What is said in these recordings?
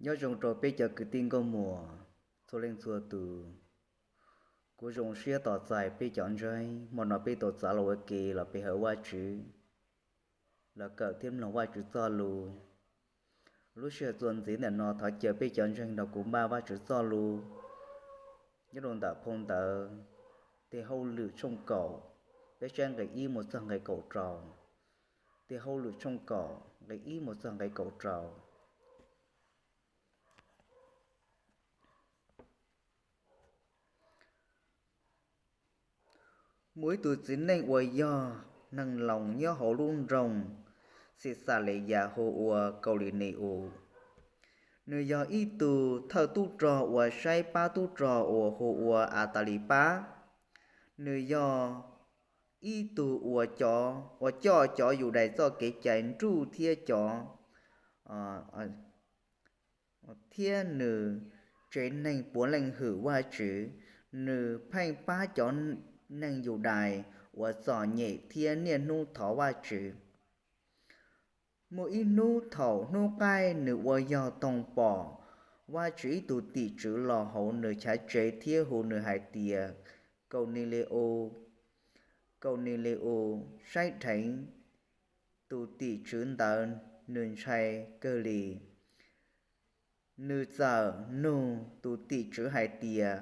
Nyob zoo rau peb cov kwv tij nkauj muam txhua leej txhua tus. Kuv zoo siab tos txais peb cov ntseeg hmo no peb tau txav los ua ke los pe hawm Vajtswv, los kawm thiab mloog Vajtswv txoj lus. Lub sij hawm txuas ntxiv ntawm no thov caw peb cov ntseeg nrog kuv npaj Vajtswv txoj lus nyob rau ntawm phau ntawv Tes Hauj Lwm tshooj kaum, peb saib nqe ib mus txog nqe kaum rau. Tes Hauj Lwm tshooj kaum nqe ib mus txog nqe kaum rau. Muaj ib tug txiv neej uas yog neeg Loos nyob hauv lub nroog Xixas Les Yas hu ua Kaus Lis Nes Us. Nws yog ib tug thawj tub rog uas saib pab tub rog uas hu ua As Tas Lis Pab. Nws yog ib tug ua coj cov Yudais txoj kev cai nruj thiab cov thiab nws tsev neeg puav leej hwm Vajtswv. Nws pheej pab cov neeg Yudais uas txom nyem thiab niaj hnub thov Vajtswv. Muaj ib hnub thaum hnub qaij, nws ua yog toog pom Vajtswv ib tug tim tswv los hauv nws chav tsev thiab hu nws hais tias, Kaus Nis Li Us, Kaus Nis Li Us. Saib dheev tus tim tswv ntawd nws ntshai kawg li. Nws txawm nug tus tim tswv hais tias,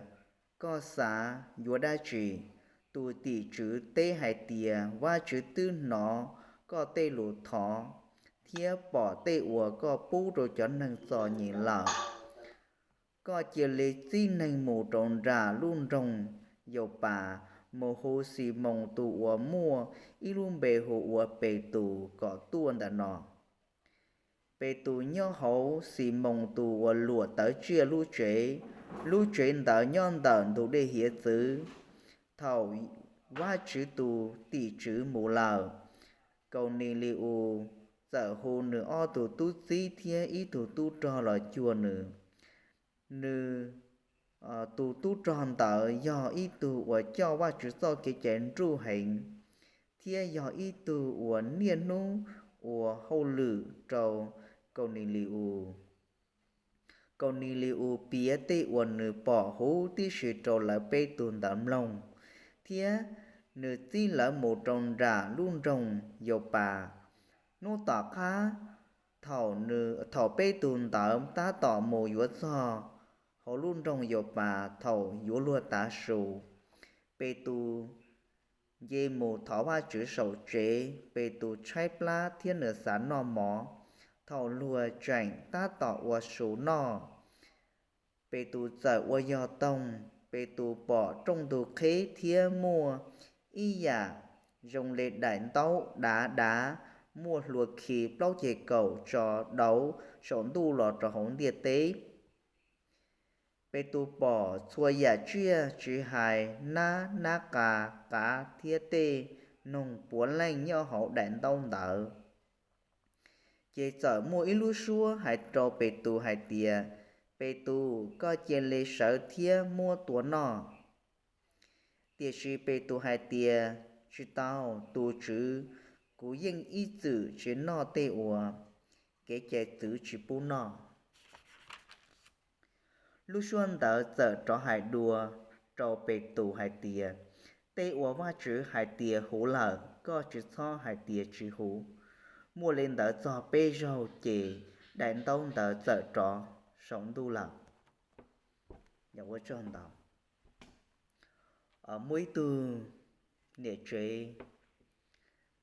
Koj xav yuav dab tsi? Tus tim tswv teb hais tias, Vajtswv twb hnov koj tej lus thov thiab pom tej uas koj pub rau cov neeg txom nyem lawm. Koj cia li txib neeg mus rau nram lub nroog Yaupas, mus hu Ximoos tus uas muaj ib lub npe hu ua Petus kom tuaj ntawm no. Petus nyob hauv Ximoos tus uas luam tawv tsiaj lub tsev. Lub tsev ntawd nyob ntawm ntug dej hiav txwv. Thaum Vajtswv tus tim tswv mus lawm, Kaus Nis Li Us txawm hu nws ob tug tub txib thiab ib tug tub rog los cuag nws. Nws tus tub rog ntawd yog ib tug uas coj Vajtswv txoj kev cai nruj heev, thiab yog ib tug uas niaj hnub ua hauj lwm rau Kaus Nis Li Us. Kaus Nis Li Us piav tej uas nws pom huv tib si rau lawv peb tug ntawd mloog, thiab nws txib lawv mus rau nram lub nroog Yaupas. Hnub tom qab, thaum peb tug ntawd tab tom mus yuav txog hauv lub nroog Yaupas, thaum yuav luag tav su, Petus nce mus thov Vajtswv saum tsev. Petus tshaib plab thiab nws xav noj mov. Thaum luag tseem tab tom ua su noj, Petus txawm ua yog toog. Petus pom rooj ntug qhib thiab muaj ib yam zoo li daim ntaub dav dav, muaj hlua khi plaub ceg kaum tso dauv saum ntuj los rau hauv ntiaj teb. Petus pom txhua yam tsiaj, tsis hais nab, nab qa, qav thiab tej noog puav leej nyob hauv daim ntaub ntawd. Ces txawm muaj ib lub suab hais rau Petus hais tias, Petus, koj cia li sawv thiab muab tua noj. Tiam sis Petus hais tias, Tsis tau, tus Tswv, kuv yeej ib txwm tsis noj tej uas kev cai txwv tsis pub noj. Lub suab ntawd txawm rov hais dua rau Petus hais tias, Tej uas Vajtswv hais tias huv lawm, koj tsis txhob hais tias tsis huv. Muaj li ntawd txog peb zaug, ces daim ntaub ntawd txawm rov saum ntuj lawm. Muaj ib tug niam tsev,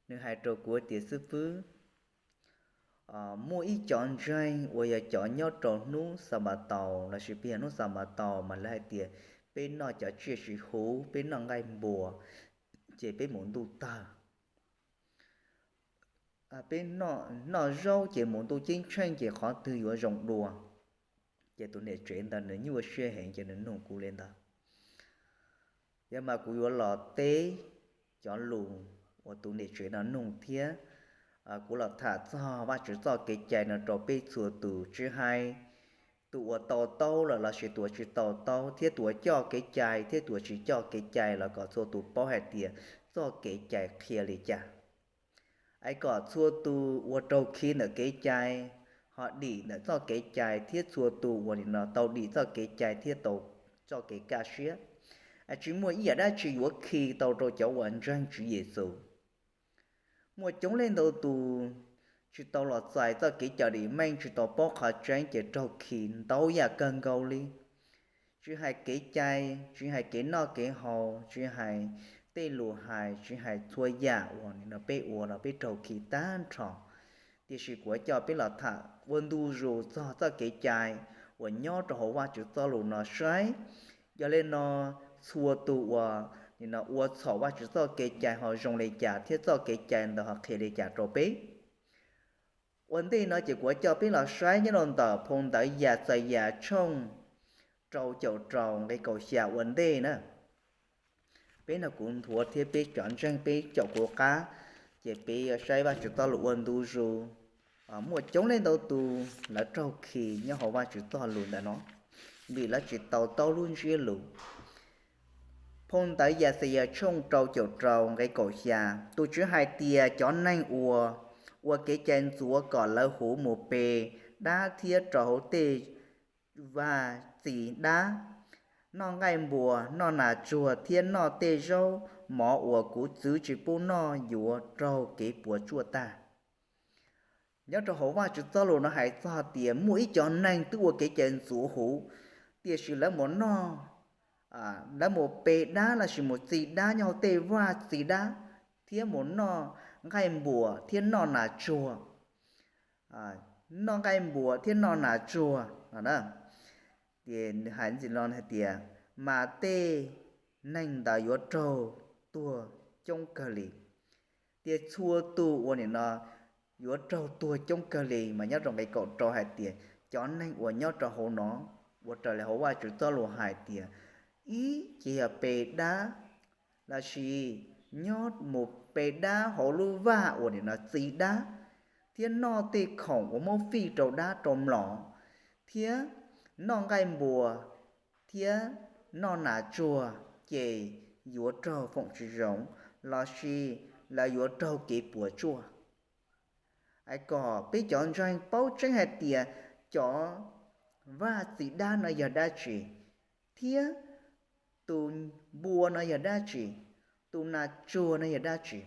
nws hais rau kuv tias, Xib fwb, muaj ib cov ntseeg uas yog cov nyob rau hnub Xanpataus lossis peb yog hnub Xanpataus mas lawv hais tias peb noj cov tsiaj tsis huv, peb noj nqaij npua, ces peb mus ntuj tawg. Peb noj zaub ces mus ntuj ceeb tsheej, ces qhov twg yuav zoo dua? Ces tus niam tsev ntawd nws nyuaj siab heev ces nws nug kuv li ntawd. Yog mas kuv yuav los teb cov lus uas tus niam tsev no nug thiab kuv los tham txog Vajtswv txoj kev cai no rau peb txhua tus, tsis hais tus uas to taub lawm lossis tus uas tsis to taub, thiab tus uas coj kev cai thiab tus uas tsis coj kev cai los kom txhua tus paub hais tias txoj kev cai qhia li cas. Es kom txhua tus uas raug khi ntawm kev cai dim ntawm txoj kev cai thiab txhua tus uas nim no tau dim txoj kev cai thiab tau txoj kev kaj siab. Tsis muaj ib yam dab tsi yuav khi tau rau cov uas ntseeg Tswv Yexus. Muaj coob leej ntau tus tsis tau los txais txoj kev cawm dim meej, tsis tau paub qhov tseeb ces raug khi ntau yam kawg nkaus li. Tsis hais kev cai, tsis hais kev noj kev haus, tsis hais tej lus hais, tsis hais txhua yam uas nim no peb ua los peb raug khi tag nrho. Tiam sis kuv coj peb los tham ua ntu zus txog txoj kev cai uas nyob rau hauv Vajtswv txoj lus no saib. Yog li no, txhua tus uas nim no ua txhaum Vajtswv txoj kev cai ho zoo li cas thiab txoj kev cai ntawd ho qhia li cas rau peb. Ua ntej no ces kuv coj peb los saib nyob rau ntawm phau ntawv Yaxayas tshooj rau caum rau nqe kaum xya ua ntej na. Peb no kuv nthuav thiab peb cov ntseeg peb caum kuv qab, ces peb yuav saib Vajtswv txoj lus ua ntu zus. Muaj coob leej ntau tus lawv raug khi nyob hauv Vajtswv txoj lus ntawm no, vim lawv tsis tau taub lub ntsiab lus. Phau ntawv Yaxayas tshooj rau caum rau nqe kaum xya, tus Tswv hais tias, cov neeg uas ua kev cai ntxuav kom lawv huv mus pe dab thiab rau hauv tej vaj txi dab, noj nqaij npuas, noj nas tsuag thiab noj tej zaub mov uas kuv txwv tsis pub noj yuav raug kev puas tsuaj tag. Nyob rau hauv Vajtswv txoj lus no hais txog tias muaj ib cov neeg twb ua kev cai ntxuav huv, tiam sis lawv mus noj, lawv mus pe dab lossis mus txi dab nyob hauv tej vaj txi dab, thiab mus noj nqaij npuas thiab noj nas tsuag, noj nqaij npuas thiab noj nas tsuag no. Ces nws hais ntxiv no hais tias, mas tej neeg ntawd yuav raug tuag coob kawg li. Tias txhua tus uas nim no yuav raug tuag coob kawg li, mas nyob rau nqe kaum rau hais tias cov neeg uas nyob rau hauv no, ua raws li hauv Vajtswv txoj lus hais tias, ib ces yog pe dab, lossis nyob mus pe dab hauv lub vaj uas nim no txi dab, thiab noj tej khoom uas muab fij rau dab rau mlom, thiab noj nqaij npuas, thiab noj nas tsuag, ces yuav raug foom tsis zoo, lossis lawv yuav raug kev puas tsuaj. Hais kom peb cov ntseeg paub tseeb hais tias cov vaj txi dab no yog dab tsi, thiab tus npua no yog dab tsi, tus nas tsuag no yog dab tsi.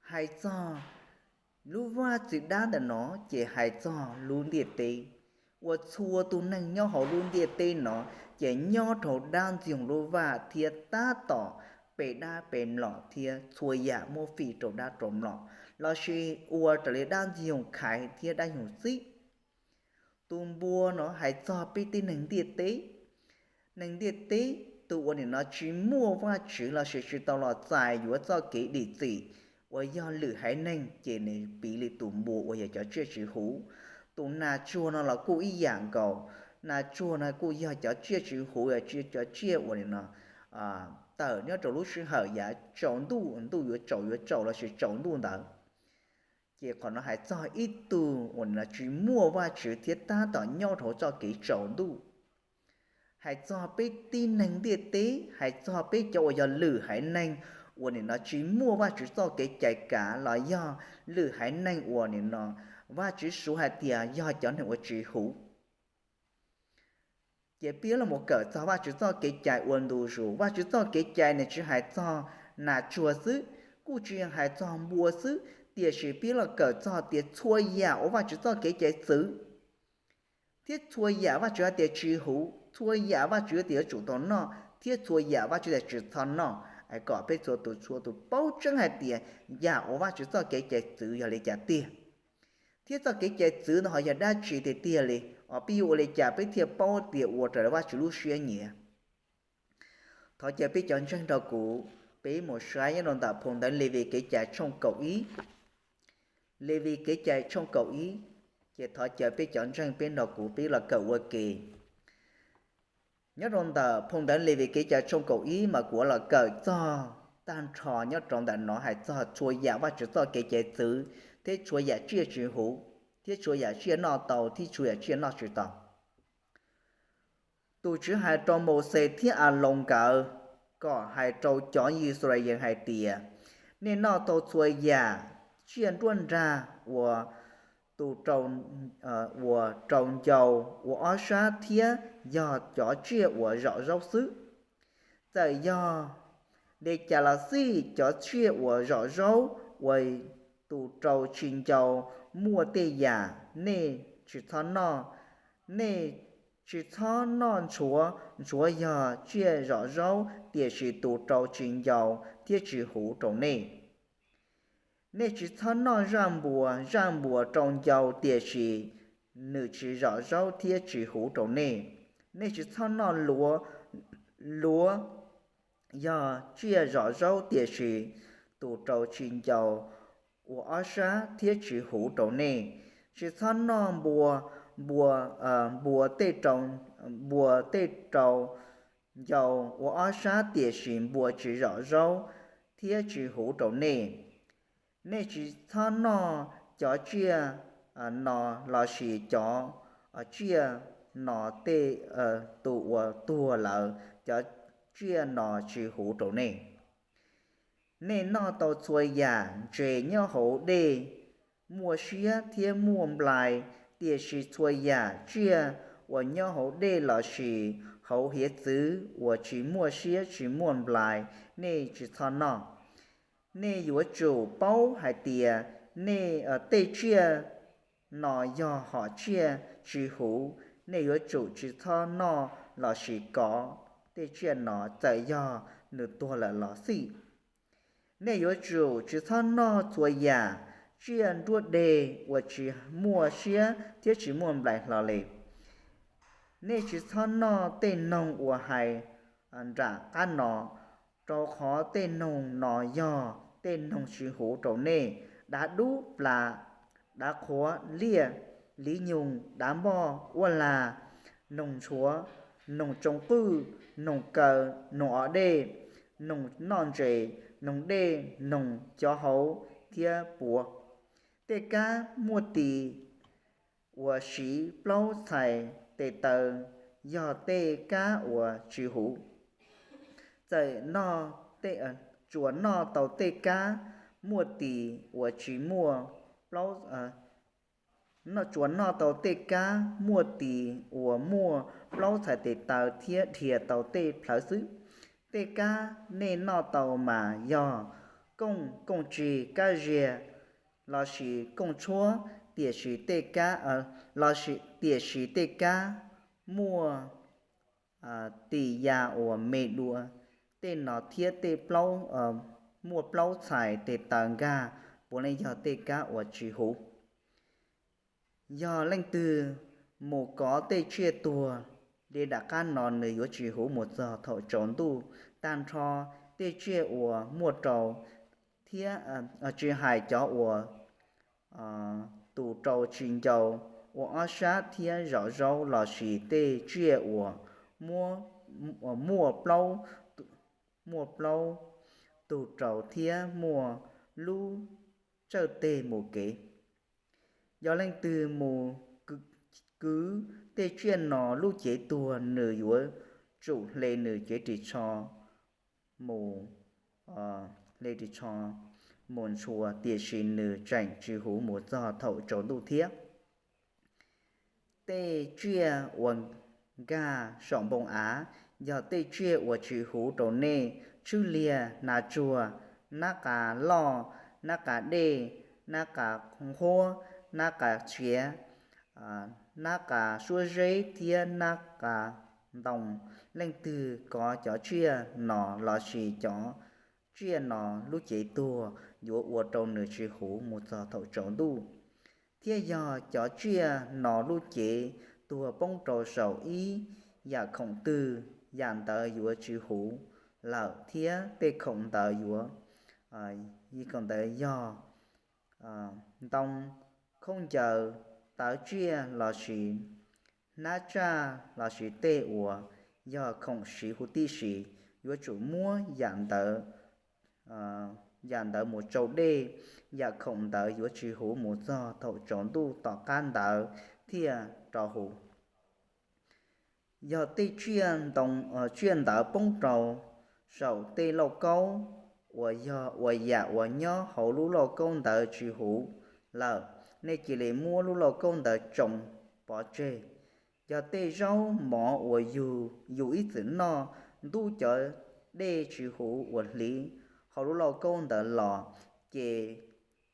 Hais txog lub vaj txi dab ntawm no ces hais txog lub ntiaj teb, uas txhua tus neeg nyob hauv lub ntiaj teb no ces nyob rau dab ntxwg nyoog lub vaj thiab tab tom pe dab pe mlom thiab txhua yam muab fij rau dab rau mlom, lossis ua raws li dab ntxwg nyoog khaiv thiab dab ntxwg nyoog txib. Tus npua no hais txog peb tib neeg ntiaj teb. Neeg ntiaj teb tus uas nim no tsis muaj Vajtswv lossis tsis tau los txais yuav txoj kev dim txim uas yog lwm haiv neeg ces nws piv li tus npua uas yog cov tsiaj tsis huv. Tus nas tsuag no los kuj ib yam nkaus, nas tsuag no kuj yog cov tsiaj tsis huv, yog cov tsiaj uas nim no tawm nyob rau lub sij hawm yav tsaus ntuj, ntuj yuav tsaus yuav tsaus lossis tsaus ntuj ntawd. Ces qhov no hais txog ib tug uas nim no tsis muaj Vajtswv thiab tab tom nyob rau hauv txoj kev tsaus ntuj. Hais txog peb tib neeg ntiaj teb, hais txog peb cov uas yog lwm haiv neeg uas nim no tsis muaj Vajtswv txoj kev cai kav los yog lwm haiv neeg uas nim no Vajtswv suav hais tias yog cov neeg uas tsis huv. Ces peb los mus kawm txog Vajtswv txoj kev cai ua ntu zus. Vajtswv txoj kev cai nws tsis hais txog nas tsuag xwb, kuj tsis hais txog npua xwb, tiam sis peb los kawm txog tias txhua yam uas Vajtswv txoj kev cai txwv, thiab txhua yam Vajtswv hais tias tsis huv, txhua yam Vajtswv tias yuav tsum tau noj, thiab txhua yam Vajtswv tias tsis txhob noj, kom peb txhua tus txhua tus paub tseeb hais tias yam uas Vajtswv txoj kev cai txwv yog li cas tiag, thiab txoj kev cai txwv ntawd ho yog dab tsi tiag tiag li, os peb yuav ua li cas peb thiaj paub tias ua raws li Vajtswv lub siab nyiam. Thov caw peb cov ntseeg nrog kuv, peb mus saib nyob rau ntawm phau ntawv Levis Kev cai tshooj kaum ib. Levis Kev cai tshooj kaum ib, ces thov caw peb cov ntseeg peb nrog kuv peb los kawm ua ke. Nyob rau ntawm phau ntawv Levis Kev cai tshooj kaum ib mas kuv los kawm txog tag nrho nyob rau ntawm no hais txog txhua yam Vajtswv txoj kev cai txwv, thiab txhua yam tsiaj tsis huv, thiab txhua yam tsiaj noj tau thiab txhua yam tsiaj noj tsis tau. Tus Tswv hais rau Mauxes thiab Aloos nkawd kom hais rau cov Yixalayees hais tias, nej noj tau txhua yam tsiaj nruab nrag uas tus rau, uas rau ncau ua ob sab thiab yog cov tsiaj uas zom zaub xwb. Txawm yog li cas los xij, cov tsiaj uas zom zaub uas tus rau tsis ncau muaj tej yam nej tsis txhob noj. Nej tsis txhob noj ntxhuav, ntxhuav yog tsiaj zom zaub tiam sis tus rau tsis ncau thiab tsis huv rau nej. Nej tsis txhob noj zaj npuas, zaj npuas rau ncau tiam sis nws tsis zom zaub thiab tsis huv rau nej. Nej tsis txhob noj luav, luav yog tsiaj zom zaub tiam sis tus rau tsis ncau ua ob sab thiab tsis huv rau nej. Tsis txhob noj npua, npua, npua tej rau, npua tej rau ncau ua ob sab tiam sis npua tsis zom zaub thiab tsis huv rau nej. Nej tsis txhob noj cov tsiaj no lossis cov tsiaj no tej, tus uas tuag lawm, cov tsiaj no tsis huv rau nej. Nej noj tau txhua yam ntses nyob hauv dej muaj siab thiab muaj nplai, tiam sis txhua yam tsiaj uas nyob hauv dej lossis hauv hiav txwv uas tsis muaj siab tsis muaj nplai, nej tsis txhob noj. Nej yuav tsum paub hais tias nej, tej tsiaj no yog hom tsiaj tsis huv. Nej yuav tsum tsis txhob noj lossis kov tej tsiaj no txawm yog nws tuag lawm los xij. Nej yuav tsum tsis txhob noj txhua yam tsiaj nruab deg uas tsis muaj siab thiab tsis muaj nplai hlo li. Nej tsis txhob noj tej noog uas hais nram qab no, rau qhov tej noog no yog tej noog tsis huv rau nej: dav dub, plas, dav qhuav, liaj, liv nyoog, dav npoj, uab lag, noog ntshuav, noog tsoo qwj, noog kaw, noog o dej, noog noj ntses, noog dej, noog cov hauv thiab puav. Tej kab muaj tis uas siv plaub txhais tes taw yog tej kab uas tsis huv. Txawm, tsuas noj tau tej kab muaj tis uas tsis muaj plaub, tsuas noj tau tej kab muaj tis uas muaj plaub txhais tes taw thiab dhia tau tej plhawv xwb. Tej kab nej noj tau mas yog kooj, kooj tsis, kab ziag lossis kooj tshuab, tiam sis tej kab, tiam sis tej kab muaj tis ya uas me dua tej no thiab tej plaub, muaj plaub txhais tes taw nkag puav leej yog tej kab uas tsis huv. Yog leej twg mus kov tej tsiaj tuag li dav qab no, nws yuav tsis huv mus txog thaum tsaus ntuj. Tag nrho tej tsiaj uas muaj rau thiab, tsis hais cov uas tus rau tsis ncau ua ob sab thiab zom zaub lossis tej tsiaj uas muaj plaub, muaj plaub tug rau thiab muaj lub tsawj teg mus kev. Yog leej twg mus kwv tej tsiaj no lub cev tuag, nws yuav tsum hle nws cev ris tsho mus, hle ris tsho mus ntshua, tiam sis nws tseem tsis huv mus txog thaum tsaus ntuj thiab. Tej tsiaj uas nkag saum npoo av yog tej tsiaj uas tsis huv rau nej: tshwb liag, hnav tsuag, nab qa loj, nab qa dej, nab qa nqhuab, nab qa tsiav, nab qa suab zeb thiab nab qa ntoo. Leej twg kov cov tsiaj no lossis cov tsiaj no lub cev tuag yuav ua rau nws tsis huv mus txog thaum tsaus ntuj. Thiab yog cov tsiaj no lub cev tuag poob rau saum ib yam khoom twg, yam ntawd yuav tsis huv lawm thiab tej khoom ntawd yuav, khoom ntawd yog ntoo, khaub ncaws, tawv tsiaj lossis hnab tsaj lossis tej uas yog khoom siv huv tib si, yuav tsum muab yam ntawd, yam ntawd mus tsau dej. Yam khoom ntawd yuav tsis huv mus txog thaum tsaus ntuj tom qab ntawd thiaj rov huv. Yog tej tsiaj ntawd poob rau saum tej lauj kaub uas yog ua yam uas nyob hauv lub lauj kaub ntawd tsis huv lawm, nej cia li muab lub lauj kaub ntawd tsoo pov tseg. Yog tej zaub mov uas yus ib txwm noj ntub cov dej tsis huv uas hliv hauv lub lauj kaub ntawd los, ces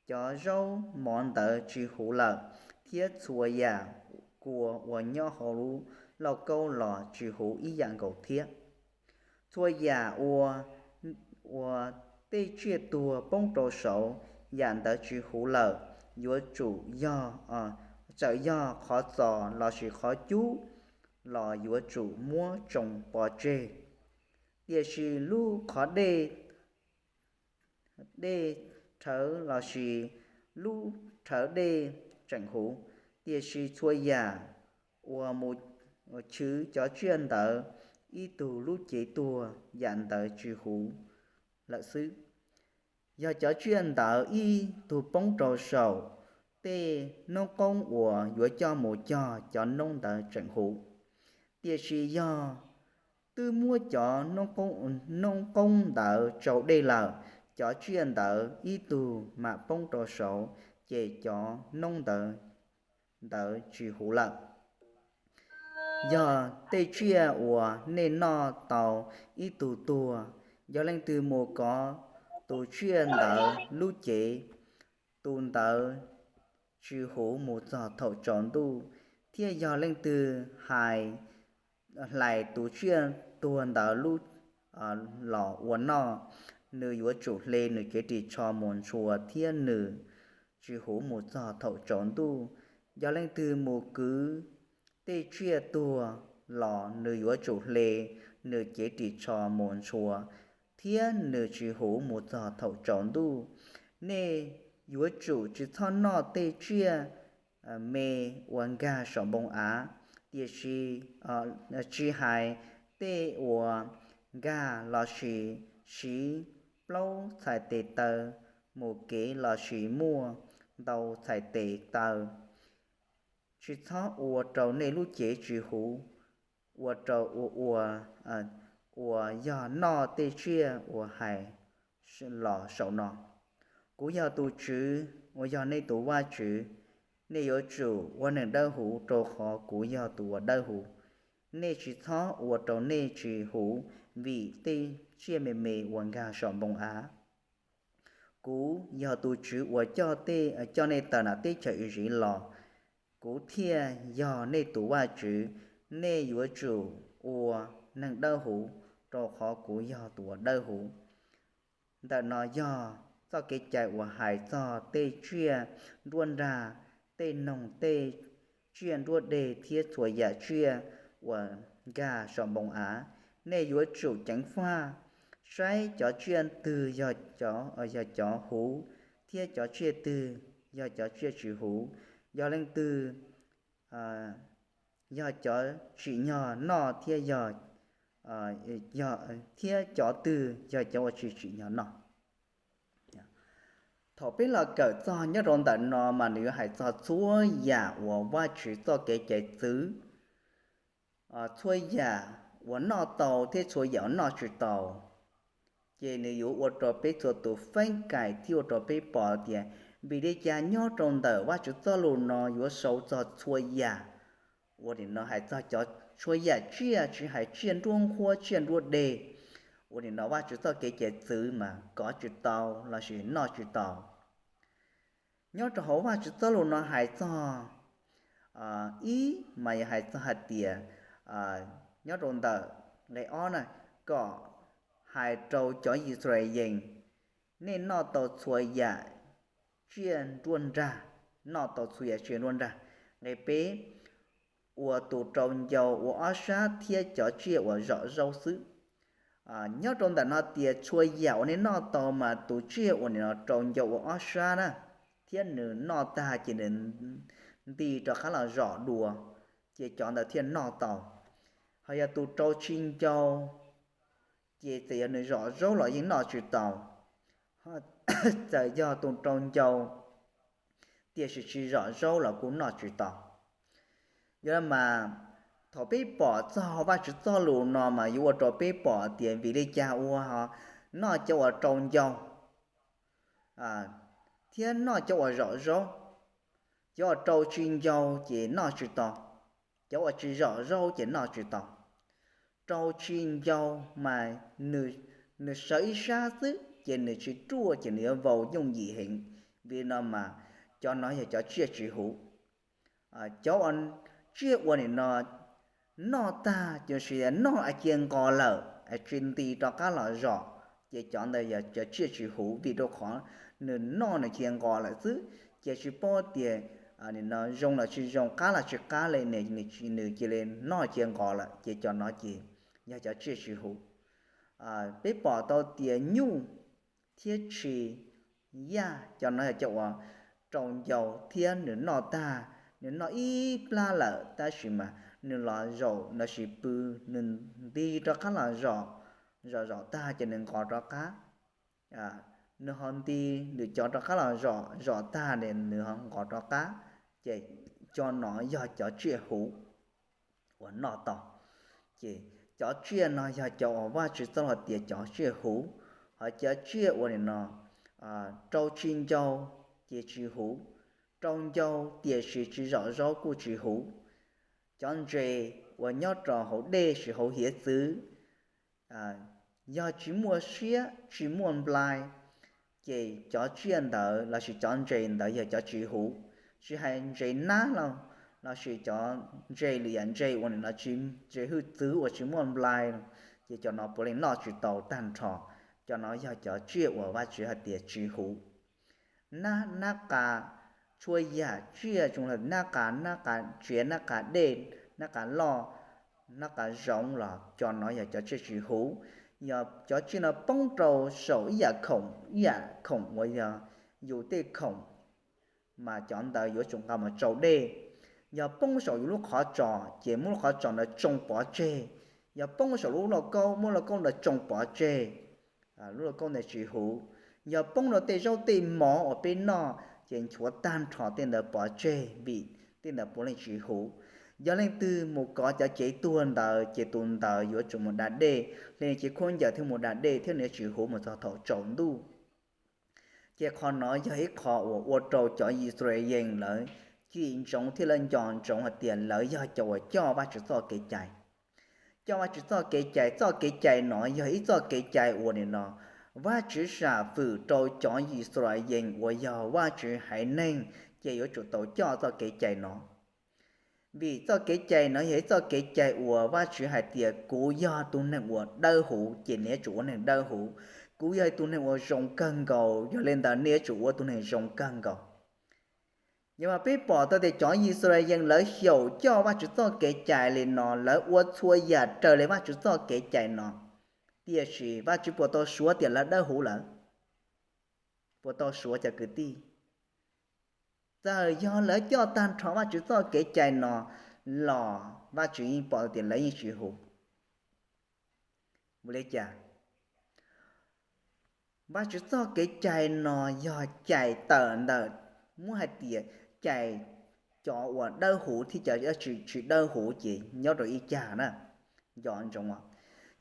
cov zaub mov ntawd tsis huv lawm, thiab txhua yam kua uas nyob hauv lub lauj kaub los tsis huv ib yam nkaus thiab. Txhua yam uas tej tsiaj tuag poob rau saud, yam ntawd tsis huv lawm, yuav tsum yog, txawm yog qhov txos lossis qhov cub los yuav tsum muab tsoo pov tseg. Tiam sis lub qhov dej rhawv lossis lub rhawv dej tseem huv, tiam sis txhua yam uas mus chwv cov tsiaj ntawd ib tug lub cev tuag, yam ntawd tsis huv lawm xwb. Yog cov tsiaj ntawd ib tug poob rau saum tej noob qoob uas yuav coj mus cog, cov noob ntawd tseem huv. Tiam sis yog twb muab cov noob qoob ntawd tsau dej lawm, cov tsiaj ntawd ib tug mam poob rau saud, ces cov noob ntawd ntawd tsis huv lawm. Yog tej tsiaj uas nej noj tau ib tug tuag, yog leej twg mus kov tus tsiaj ntawd lub cev, tus ntawd tsis huv mus txog thaum tsaus ntuj. Thiab yog leej twg hais hlais tus tsiaj tuag ntawd lub los ua noj, nws yuav tsum hle nws cev ris tsho mus ntshua, thiab nws tsis huv mus txog thaum tsaus ntuj. Yog leej twg mus kwv tej tsiaj tuag los, nws yuav tsum hle nws cev ris tsho mus ntshua, thiab nws tsis huv mus txog thaum tsaus ntuj. Nej yuav tsum tsis txhob noj tej tsiaj me uas nkag saum npoo av, tiam sis tsis hais tej uas nkag lossis siv plaub txhais tes taw mus kev lossis muaj ntau txhais tes taw. Tsis txhob ua rau nej lub cev tsis huv, ua rau ua, uas yog noj tej tsiaj uas hais los saum no. Kuv yog tus TSWV uas yog nej tus Vajtswv. Nej yuav tsum ua neeg dawb huv, rau qhov kuv yog tus uas dawb huv. Nej tsis txhob ua rau nej tsis huv vim tej tsiaj me me uas nkag saum npoo av. Kuv yog tus TSWV uas coj nej tawm nram teb chaws Iziv los, kuv thiaj yog nej tus Vajtswv. Nej yuav tsum ua neeg dawb huv, rau qhov kuv yog tus uas dawb huv. Ntawm no yog txoj kev cai uas hais txog tej tsiaj nruab nrag, tej noog, tej tsiaj nruab deg thiab txhua yam tsiaj uas nkag saum npoo av. Nej yuav tsum ceev faj saib cov tsiaj twg yog cov huv thiab cov tsiaj twg yog cov tsiaj tsis huv. Yog leej twg yog cov tsim nyog noj thiab, thiab cov twg yog cov uas tsis tsim nyog noj. Thaum peb los kawm txog nyob rau ntawm no mas nws yuav hais txog txhua yam uas Vajtswv txoj kev cai txwv, txhua yam uas noj tau thiab txhua yam uas noj tsis tau. Ces nws yuav ua rau peb txhua tus feeb kaim thiab ua rau peb pom tias vim li cas nyob rau ntawm Vajtswv txoj lus no yuav sau txog txhua yam. Ua li no hais txog cov txhua yam tsiaj, tsis hais tsiaj nruab nqhuab tsiaj nruab deg. Ua li no Vajtswv txoj kev cai txwv mas kov tsis tau lossis noj tsis tau. Nyob rau hauv Vajtswv txoj lus no hais txog ib mas yog hais txog hais tias, nyob rau ntawm nqe ob na, kom hais rau cov Yixalayees, nej noj tau txhua yam tsiaj nruab nrag, noj tau txhua yam tsiaj nruab nrag. Nqe peb, ua tus rau ncau ua ob sab thiab cov tsiaj uas zom zaub xwb. Nyob rau ntawm no tias txhua yam uas nej noj tau mas tus tsiaj uas nim no rau ncau ua ob sab na, thiab nws noj tag ces nws nti rov qab los zom dua, ces cov ntawd thiaj noj tau. Ho yog tus rau tsis ncau, ces txawm yog nws zom zaub los yeej noj tsis tau. Txawm yog tus rau ncau tiam sis tsis zom zaub los kuj noj tsis tau. Yog li mas thaum peb pom txog Vajtswv txoj lus no mas yuav ua rau peb pom tias vim li cas ua ho noj cov uas rau ncau thiab noj cov uas zom zaub, Cov uas rau tsis ncau ces noj tsis tau, cov uas tsis zom zaub ces noj tsis tau. Rau tsis ncau mas nws sawv ib sab xwb ces nws tsis ruaj ces nws yuav vau yooj yim heev. Vim no mas cov no yog cov tsiaj tsis huv. Cov uas tsiaj uas nim no noj tag ces sis noj cia nqos lawm tsis nti rov qab los zom, ces cov ntawd yog cov tsiaj tsis huv vim rau qhov nws noj nws cia nqos lawm xwb, ces tsis paub tias nim no zoo los tsis zoo, qab los tsis qab li, nws cia li noj cia nqos lawm ces cov no ces yog cov tsiaj tsis huv. Peb pom tau tias nyuj thiab tshis, yaj, cov no yog cov uas rau ncau thiab nws noj tag, nws noj ib plab lawm tab sis mas nws los zaum los sis pw, nws nti rov qab los zom, zom zom tag ces nws nqos rov qab. Nws ho nti, nws cov rov qab los zom, zom tag nws ho nqos rov qab, ces cov no yog cov tsiaj huv uas noj tau. Ces cov tsiaj no yog cov uas Vajtswv txoj lus tias cov tsiaj huv, ho cov tsiaj uas nim no rau tsis ncau ces tsis huv, rau ncau tiam sis tsis zom zaub kuj tsis huv. Cov ntses uas nyob rau hauv dej sis hauv hiav txwv, yog tsis muaj siab tsis muaj nplai, ces cov tsiaj ntawd lossis cov ntses ntawd yog cov tsis huv. Tsis hais ntses nab los, lossis cov ntses lwm yam ntses uas nim no tsis, ntses hwj txwv uas tsis muaj nplai, ces cov no puav leej noj tsis tau tag nrho. Cov no yog cov tsiaj uas Vajtswv hais tias tsis huv. Nab, nab qa, txhua yam tsiaj zoo li nab qa, nab qa tsiav, nab qa dej, nab qa loj, nab qa zoov los cov no yog cov tsiaj tsis huv. Yog cov tsiaj no poob rau saum ib yam khoom, ib yam khoom uas yog yus tej khoom, mas cov ntawd yuav tsum nqa mus tsau dej. Yog poob saum yus lub qhov tsos ces muab lub qhov tsos ntawd tsoo pov tseg. Yog poob saum lub lauj kaub, muab lauj kaub ntawd tsoo pov tseg. Lub lauj kaub ntawd tsis huv. Yog poob rau tej zaub tej mov uas peb noj ces nchuav tag nrho tej ntawd pov tseg vim tej ntawd puav leej tsis huv. Yog leej twg mus kov cov cev tuag ntawd ces tus ntawd yuav tsum mus da dej, hle cev khaub ncaws thiaj mus da dej thiab nws yuav tsis huv mus txog thaum tsaus ntuj. Ces qhov no yog ib qho uas ua rau cov Yixalayees lawv cim ntsoov thiab lawv nco ntsoov hais tias lawv yog cov uas coj Vajtswv txoj kev cai. Coj Vajtswv txoj kev cai, txoj kev cai no yog ib txoj kev cai uas nim no Vajtswv sam fwm rau cov Yixalayees uas yog Vajtswv haiv neeg, ces yuav tsum tau coj txoj kev cai no. Vim txoj kev cai no yog ib txoj kev cai uas Vajtswv hais tias kuv yog tus neeg uas dawb huv ces nej yuav tsum ua neeg dawb huv, kuv yog tus neeg uas zoo kawg nkaus yog li ntawd nej yuav tsum ua tus neeg zoo kawg nkaus. Yog mas peb pom tau tias cov Yixalayees lawv xyaum coj Vajtswv txoj kev cai li no, lawv ua txhua yam raws li Vajtswv txoj kev cai no, tiam sis Vajtswv puas tau suav tias lawv dawb huv lawm? Puas tau suav cov kwv tij? Txawm yog lawv coj tag nrho Vajtswv txoj kev cai no los Vajtswv yeej pom tias lawv yeej tsis huv. Vim li cas? Vajtswv txoj kev cai no yog cai tawm ntawm, muab hais tias cai cov uas dawb huv thiab cov tsis dawb huv ces nyob rau ib cag na, nco ntsoov.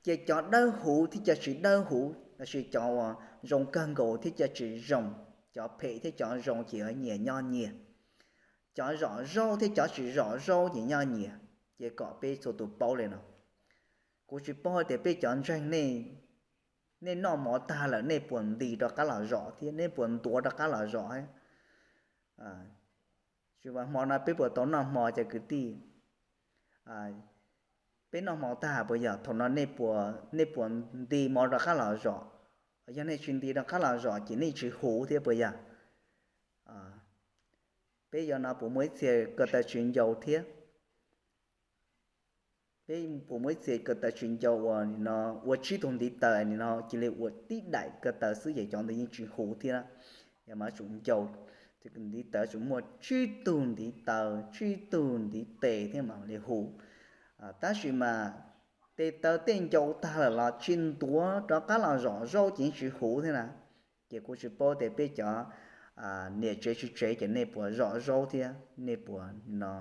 Ces cov dawb huv thiab cov tsis dawb huv lossis cov uas zoo kawg nkaus thiab cov tsis zoo, cov phem thiab cov zoo ces nyias nyob nyias, cov zom zaub thiab cov tsis zom zaub ces nyob nyias. Ces kom peb txhua tus paub li no. Kuv tsis paub tias peb cov ntseeg nej, nej noj mov tag lawm nej puas nti rov qab los zom thiab nej puas ntuav rov qab los zom? Tsis, hmo no peb puas tau noj hmo cov kwv tij? Peb noj hmo tag puas yog thaum no nej puas nti mov rov qab los zom? Yog nej tsis nti rov qab los zom ces nej tsis huv thiab puas yog? Peb yog no puas muaj ib txhia ko taw tsis ncau thiab? Peb puas muaj ib txhia ko taw tsis ncau uas nim no ua tsib tug ntiv taw nim no cia li ua tib daim ko taw xwb ces cov ntawd yeej tsis huv thiab. Yog mas tsum ncau, ntiv taw tsum muaj tsib tug ntiv taw, tsib tug ntiv tes thiab mam li huv. Tab sis mas tes taw tej ncau tag lawm los tsis ntuav rov qab los zom zaub ces yeej tsis huv thiab na. Ces kuv tsis paub tias peb cov niam tsev txiv tsev ces nej puas zom zaub thiab nej puas no,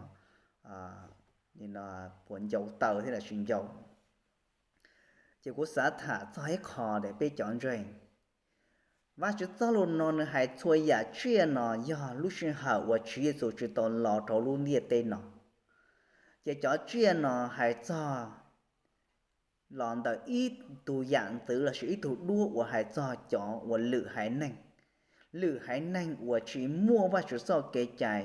no puas ncau taw thiab los tsis ncau. Ces kuv xav tham txog ib qho tias peb cov ntseeg, Vajtswv txoj lus no nws hais txhua yam tsiaj no yog lub sij hawm uas Tswv Yexus tsis tau los rau lub ntiaj teb no. Ces cov tsiaj no hais txog los ntawm ib tug yam ntxwv lossis ib tug duab uas hais txog cov uas lwm haiv neeg. Lwm haiv neeg uas tsis muaj Vajtswv txoj kev cai,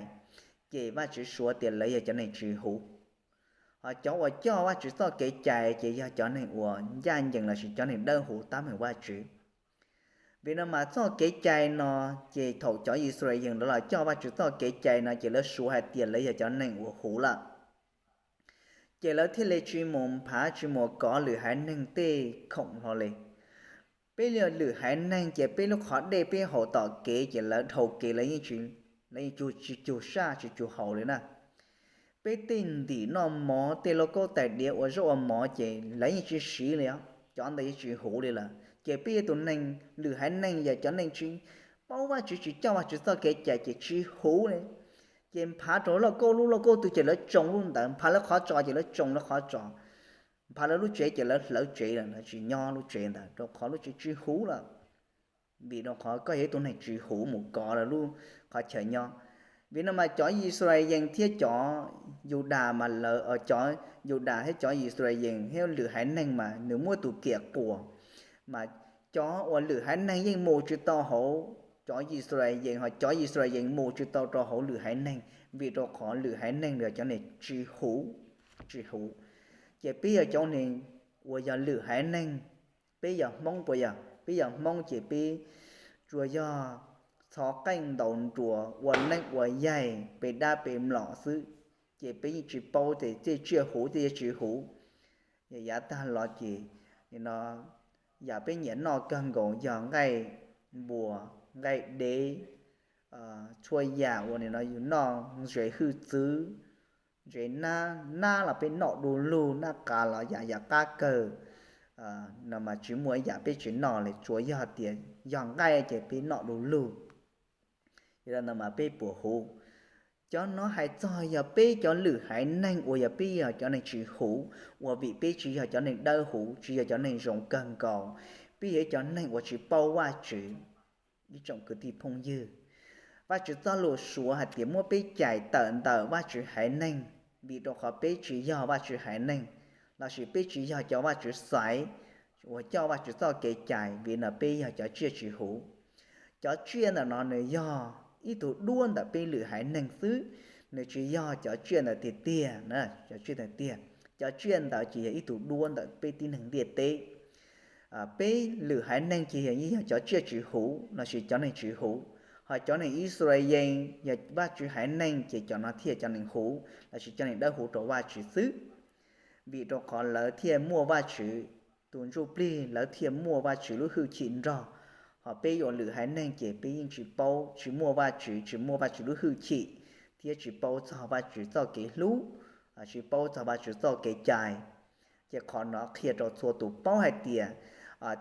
ces Vajtswv suav tias lawv yog cov neeg tsis huv. Hos cov uas coj Vajtswv txoj kev cai ces yog cov neeg uas ncaj ncees lossis cov neeg dawb huv tab meeg Vajtswv. Vim no mas txoj kev cai no, ces thaum cov Yixalayees lawv los coj Vajtswv txoj kev cai no ces lawv suav hais tias lawv yog cov neeg uas huv lawm. Ces lawv thiaj li tsis mus nphav tsis mus kov lwm haiv neeg tej khoom hlo li. Peb yog lwm haiv neeg ces peb lub qhov dej peb haus tom kev ces lawv dhau kev lawv yeej tsis, lawv yeej tsis cug saj tsis cug haus li na. Peb tej ntim noj mov tej lauj kaub tais diav ua zaub ua mov ces lawv yeej tsis siv li os, cov ntawd yeej tsis huv li lawm. Ces peb yog tus neeg, lwm haiv neeg yog cov neeg tsis paub Vajtswv tsis coj Vajtswv txoj kev cai ces tsis huv li. Ces nphav rau lauj kaub lub lauj kaub twg ces lawv tsoo lub ntawd, nphav lawv qhov tso ces lawv tsoo lawv qhov tso, nphav lawv lub tsev ces lawv hlawv tsev lawm, lawv tsis nyob lub tsev ntawd rau qhov lub tsev tsis huv lawm. Vim rau qhov koj yog ib tug neeg tsis huv mus kov lawv lub qhov chaw nyob. Vim no mas cov Yixalayees thiab cov Yudas mas lawv, cov Yudas thiab cov Yixalayees thiab lwm haiv neeg mas nws muab tus kiam quas, mas cov uas lwm haiv neeg yeej mus tsis tau hauv cov Yixalayees, hos cov Yixalayees mus tsis tau rau hauv lwm haiv neeg, vim rau qhov lwm haiv neeg yog cov neeg tsis huv, tsis huv. Ces peb yog cov neeg uas yog lwm haiv neeg, peb yog Hmoob puas yog? Peb yog Hmoob ces peb tsuas yog txhov qeej ntaus nruas ua neeb ua yaig, pe dab pe mlom xwb, ces peb yeej tsis paub tias tej tsiaj huv tej tsiaj tsis huv. Yav tag los ces, no, yam peb nyiam noj kawg nkaus yog nqaij npuas, nqaij dev, txhua yam uas nim no yus noj, ntses hwj txwv, ntses nab, nab los peb noj du lug, nab qas los yam yam qab kawg, no mas tsis muaj ib yam peb tsis noj li, tsuas yog tias yog nqaij ces peb noj du lug. Yog li ntawd mas peb puas huv? Cov no hais txog yog peb cov lwm haiv neeg uas yog peb yog cov neeg tsis huv, uas vim peb tsis yog cov neeg dawb huv, tsis yog cov neeg zoo kawg nkaus, peb yog ib cov neeg uas tsis paub Vajtswv. Ib tsoom kwv tij phooj ywg, Vajtswv txoj lus suav hais tias muab peb cais tawm ntawm Vajtswv haiv neeg, vim rau qhov peb tsis yog Vajtswv haiv neeg, lossis peb tsis yog cov Vajtswv xaiv uas coj Vajtswv txoj kev cai, vim no peb yog cov tsiaj tsis huv. Cov tsiaj ntawm no nws yog ib tug duab ntawm peb lwm haiv neeg xwb, nws tsis yog cov tsiaj ntawd tiag tiag na, cov tsiaj tiag tiag. Cov tsiaj ntawd ces yog ib tug duab ntawm peb tib neeg ntiaj teb. Peb lwm haiv neeg ces yog, yog cov tsiaj tsis huv lossis cov neeg tsis huv, hos cov neeg Yixalayees yog Vajtswv haiv neeg ces cov no thiaj cov neeg huv lossis cov neeg dawb huv rau Vajtswv xwb. Vim rau qhov lawv thiaj muaj Vajtswv tus ntsuj plig, lawv thiaj muaj Vajtswv lub hwj chim nrog. Hos peb yuav lwm haiv neeg ces peb yeej tsis paub, tsis muaj Vajtswv, tsis muaj Vajtswv lub hwj chim, thiab tsis paub txog Vajtswv txoj kev hlub, tsis paub txog Vajtswv txoj kev cai. Ces qhov no qhia rau txhua tus paub hais tias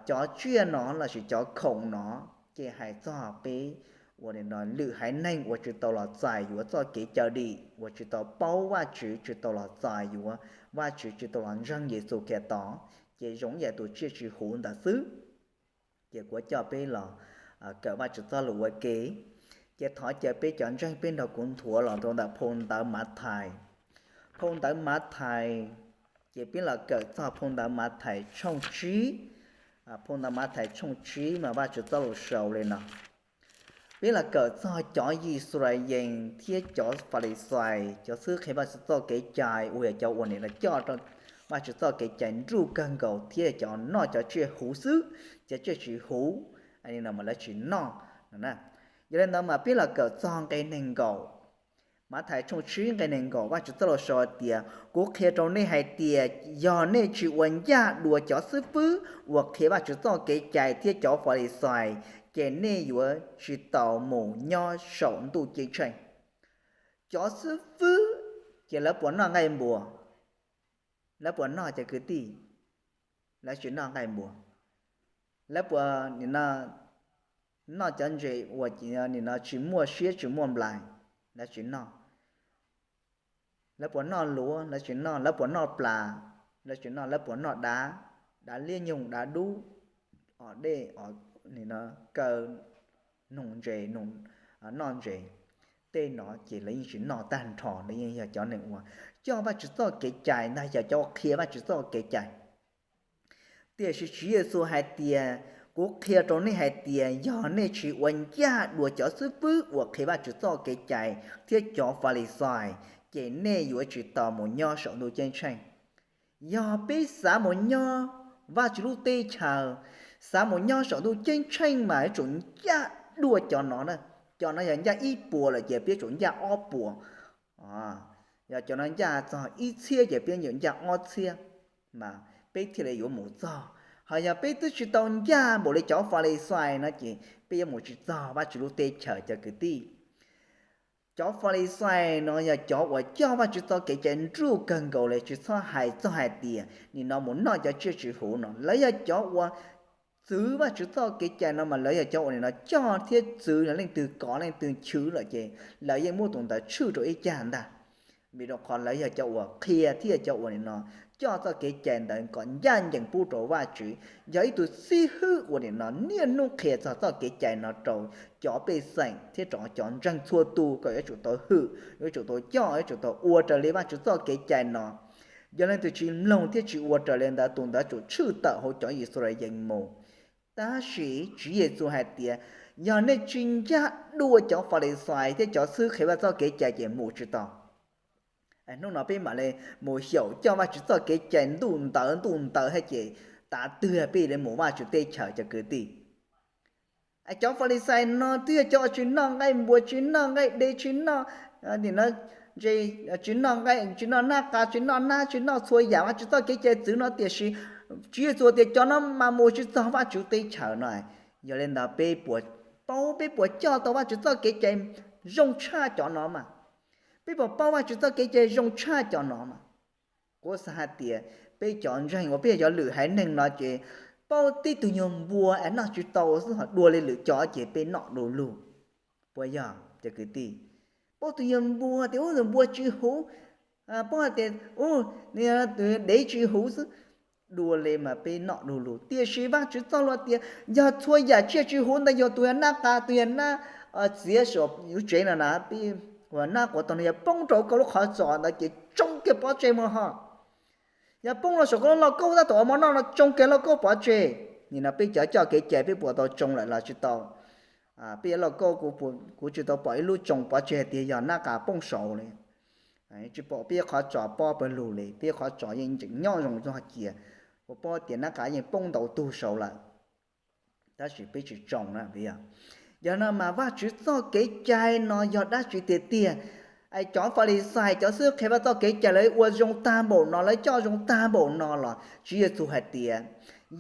cov tsiaj no lossis cov khoom no ces hais txog peb uas lwm haiv neeg uas tsis tau los txais yuav txoj kev cawm dim, uas tsis tau paub Vajtswv, tsis tau los txais yuav Vajtswv, tsis tau los ntseeg Yexus Khetos, ces zoo ib yam tus tsiaj tsis huv ntawd xwb. Ces kuv coj peb los kawm Vajtswv txoj lus ua ke. Ces thov caw peb cov ntseeg peb nrog kuv nthuav los rau ntawm phau ntawv Mathais. Phau ntawv Mathais, ces peb los kawm txog phau ntawv Mathais tshooj tsib. Phau ntawv Mathais tshooj tsib mas Vajtswv txoj lus sau li no. Peb los kawm txog cov Yixalayees thiab cov Falixais, cov xib hwb qhia Vajtswv txoj kev cai uas yog cov uas nim no coj Vajtswv txoj kev cai nruj kawg nkaus thiab cov noj cov tsiaj huv xwb, cov tsiaj tsis huv, lawv tsis noj. Yog li ntawd mas peb los kawm txog nqe nees nkaum. Mathais tshooj tsib nqe nees nkaum Vajtswv txoj lus sau tias, kuv qhia rau nej hais tias yog nej tsis ua ncaj dua cov xib fwb uas qhia Vajtswv txoj kev cai thiab cov Falixais, ces nej yuav tsis tau mus nyob saum ntuj ceeb tsheej. Cov xib fwb ces lawv puas noj nqaij npuas? Lawv puas noj cov kwv tij? Lawv tsis noj nqaij npuas. Lawv puas noj cov ntses uas nim no tsis muaj siab tsis muaj nplais? Lawv tsis noj. Lawv puas noj luav? Lawv tsis noj. Lawv puas noj plas? Lawv tsis noj. Lawv puas noj dav, dav liab nyoog, dav dub, os dej, os kaw noog ntses, noj ntses, tej no ces lawv yeej tsis noj tag nrho, lawv yeej yog cov neeg uas coj Vajtswv txoj kev cai ntag, yog cov uas qhia Vajtswv txoj kev cai. Tiam sis Tswv Yexus hais tias, kuv qhia rau nej hais tias yog nej tsis ua ncaj dua cov xib fwb uas qhia Vajtswv txoj kev cai thiab cov Falixais, ces nej yuav tsis tau mus nyob saum ntuj ceeb tsheej. Yog peb xav mus nyob Vajtswv lub teb chaws, xav mus nyob saum ntuj ceeb tsheej mas yuav tsum ncaj dua cov no na. Cov no yog ncaj ib puas lawm ces peb tsum ncaj ob puas. Yog cov no ncaj txog ib txhiab ces peb yuav ncaj ob txhiab, mas peb thiaj li yuav mus txog. Ho yog peb twb tsis tau ncaj npaum li cov Falixais no ces peb yuav mus tsis txog Vajtswv lub teb chaws cov kwv tij. Cov Falixais no yog cov uas coj Vajtswv txoj kev cai nruj kawg nkaus li, tsis txhob hais txog hais tias nim no mus noj cov tsiaj tsis huv no. Lawv yog cov uas txwv Vajtswv txoj kev cai no mas lawv yog cov uas nim no coj thiab txwv, leej twg kov leej twg chwv lawm ces lawv yeej muab tus ntawd tshwj rau ib cag ntag. Vim rau qhov lawv yog cov uas qhia thiab yog cov uas nim no coj txoj kev cai ntawd kom ncaj ncees pub rau Vajtswv. Yog ib tug xib hwb uas nim no niaj hnub qhia txog txoj kev cai no rau cov pej xeem thiab rau cov ntseeg txhua tus kom yuav tsum tau hwm, yuav tsum tau coj, yuav tsum tau ua raws li Vajtswv txoj kev cai no. Yog leej twg tsis mloog thiab tsis ua raws li ntawd, tus ntawd tsum tshwj tawm hauv cov Yixalayees mus. Tab sis Tswv Yexus hais tias, yog nej tsis ncaj dua cov Falixais thiab cov xib hwb qhia Vajtswv txoj kev cai ces mus tsis tau. Hnub no peb mam li mus xyaum coj Vajtswv txoj kev cai ntuj ntawd ntuj ntawd thiab ces tav twg peb li mus Vajtswv teb chaws cov kwv tij. Cov Falixais no twb yog cov uas tsis noj nqaij npua, tsis noj nqaij dev, tsis noj, tsis noj nqaij, tsis noj nab qa, tsis noj nab, tsis noj txhua yam Vajtswv txoj kev cai txwv no, tiam sis Tswv Yexus tias cov no mas mus tsis txog Vajtswv teb chaws no. Yog li ntawd peb puas paub, peb puas coj tau Vajtswv txoj kev cai zoo tshaj cov no mas? Peb puas paub Vajtswv txoj kev cai zoo tshaj cov no mas? Kuv xav hais tias peb cov ntseeg uas peb yog cov lwm haiv neeg no ces paub tib tug nyuag npua es noj tsis tau xwb ho dua li lwm cov ces peb noj du lug. Puas yog cov kwv tij? Paub tus nyuag npua tias ub, tus npua tsis huv, paub hais tias ub, tus dev tsis huv xwb, dua li mas peb noj du lug. Tiam sis Vajtswv txoj lus tias yog txhua yam tsiaj tsis huv ntawd, yog tus yog nab qa, tus yog nab txiav saum lub tsev no na, peb ua nab quav tau no yog poob rau koj lub qhov tsos ntawd ces tsoo kiag pov tseg mus ho. Yog poob rau saum koj lub lauj kaub tab tom ua mov noj no tsoo kiag lauj kaub pov tseg. Nim no peb cov coj kev cai peb puas tau tsoo lawm los tsis tau? Peb cov lauj kaub kuv tsis tau pom ib lub tsoo pov tseg hais tias yog nab qa poob saud li. Tsis pom peb qhov tsos pob pawg lug li, peb qhov tsos yeej tseem nyob zoo txog cia. Kuv paub tias nab qa yeej poob ntau tug saud lawm, tab sis peb tsis tsoo na. Yog no mas Vajtswv txoj kev cai no yog dab tsi tiag tiag? Cov Falixais, cov xib hwb qhia Vajtswv txoj kev cai lawv ua zoo tag npaum no, lawv coj zoo tag npaum no los Tswv Yexus hais tias,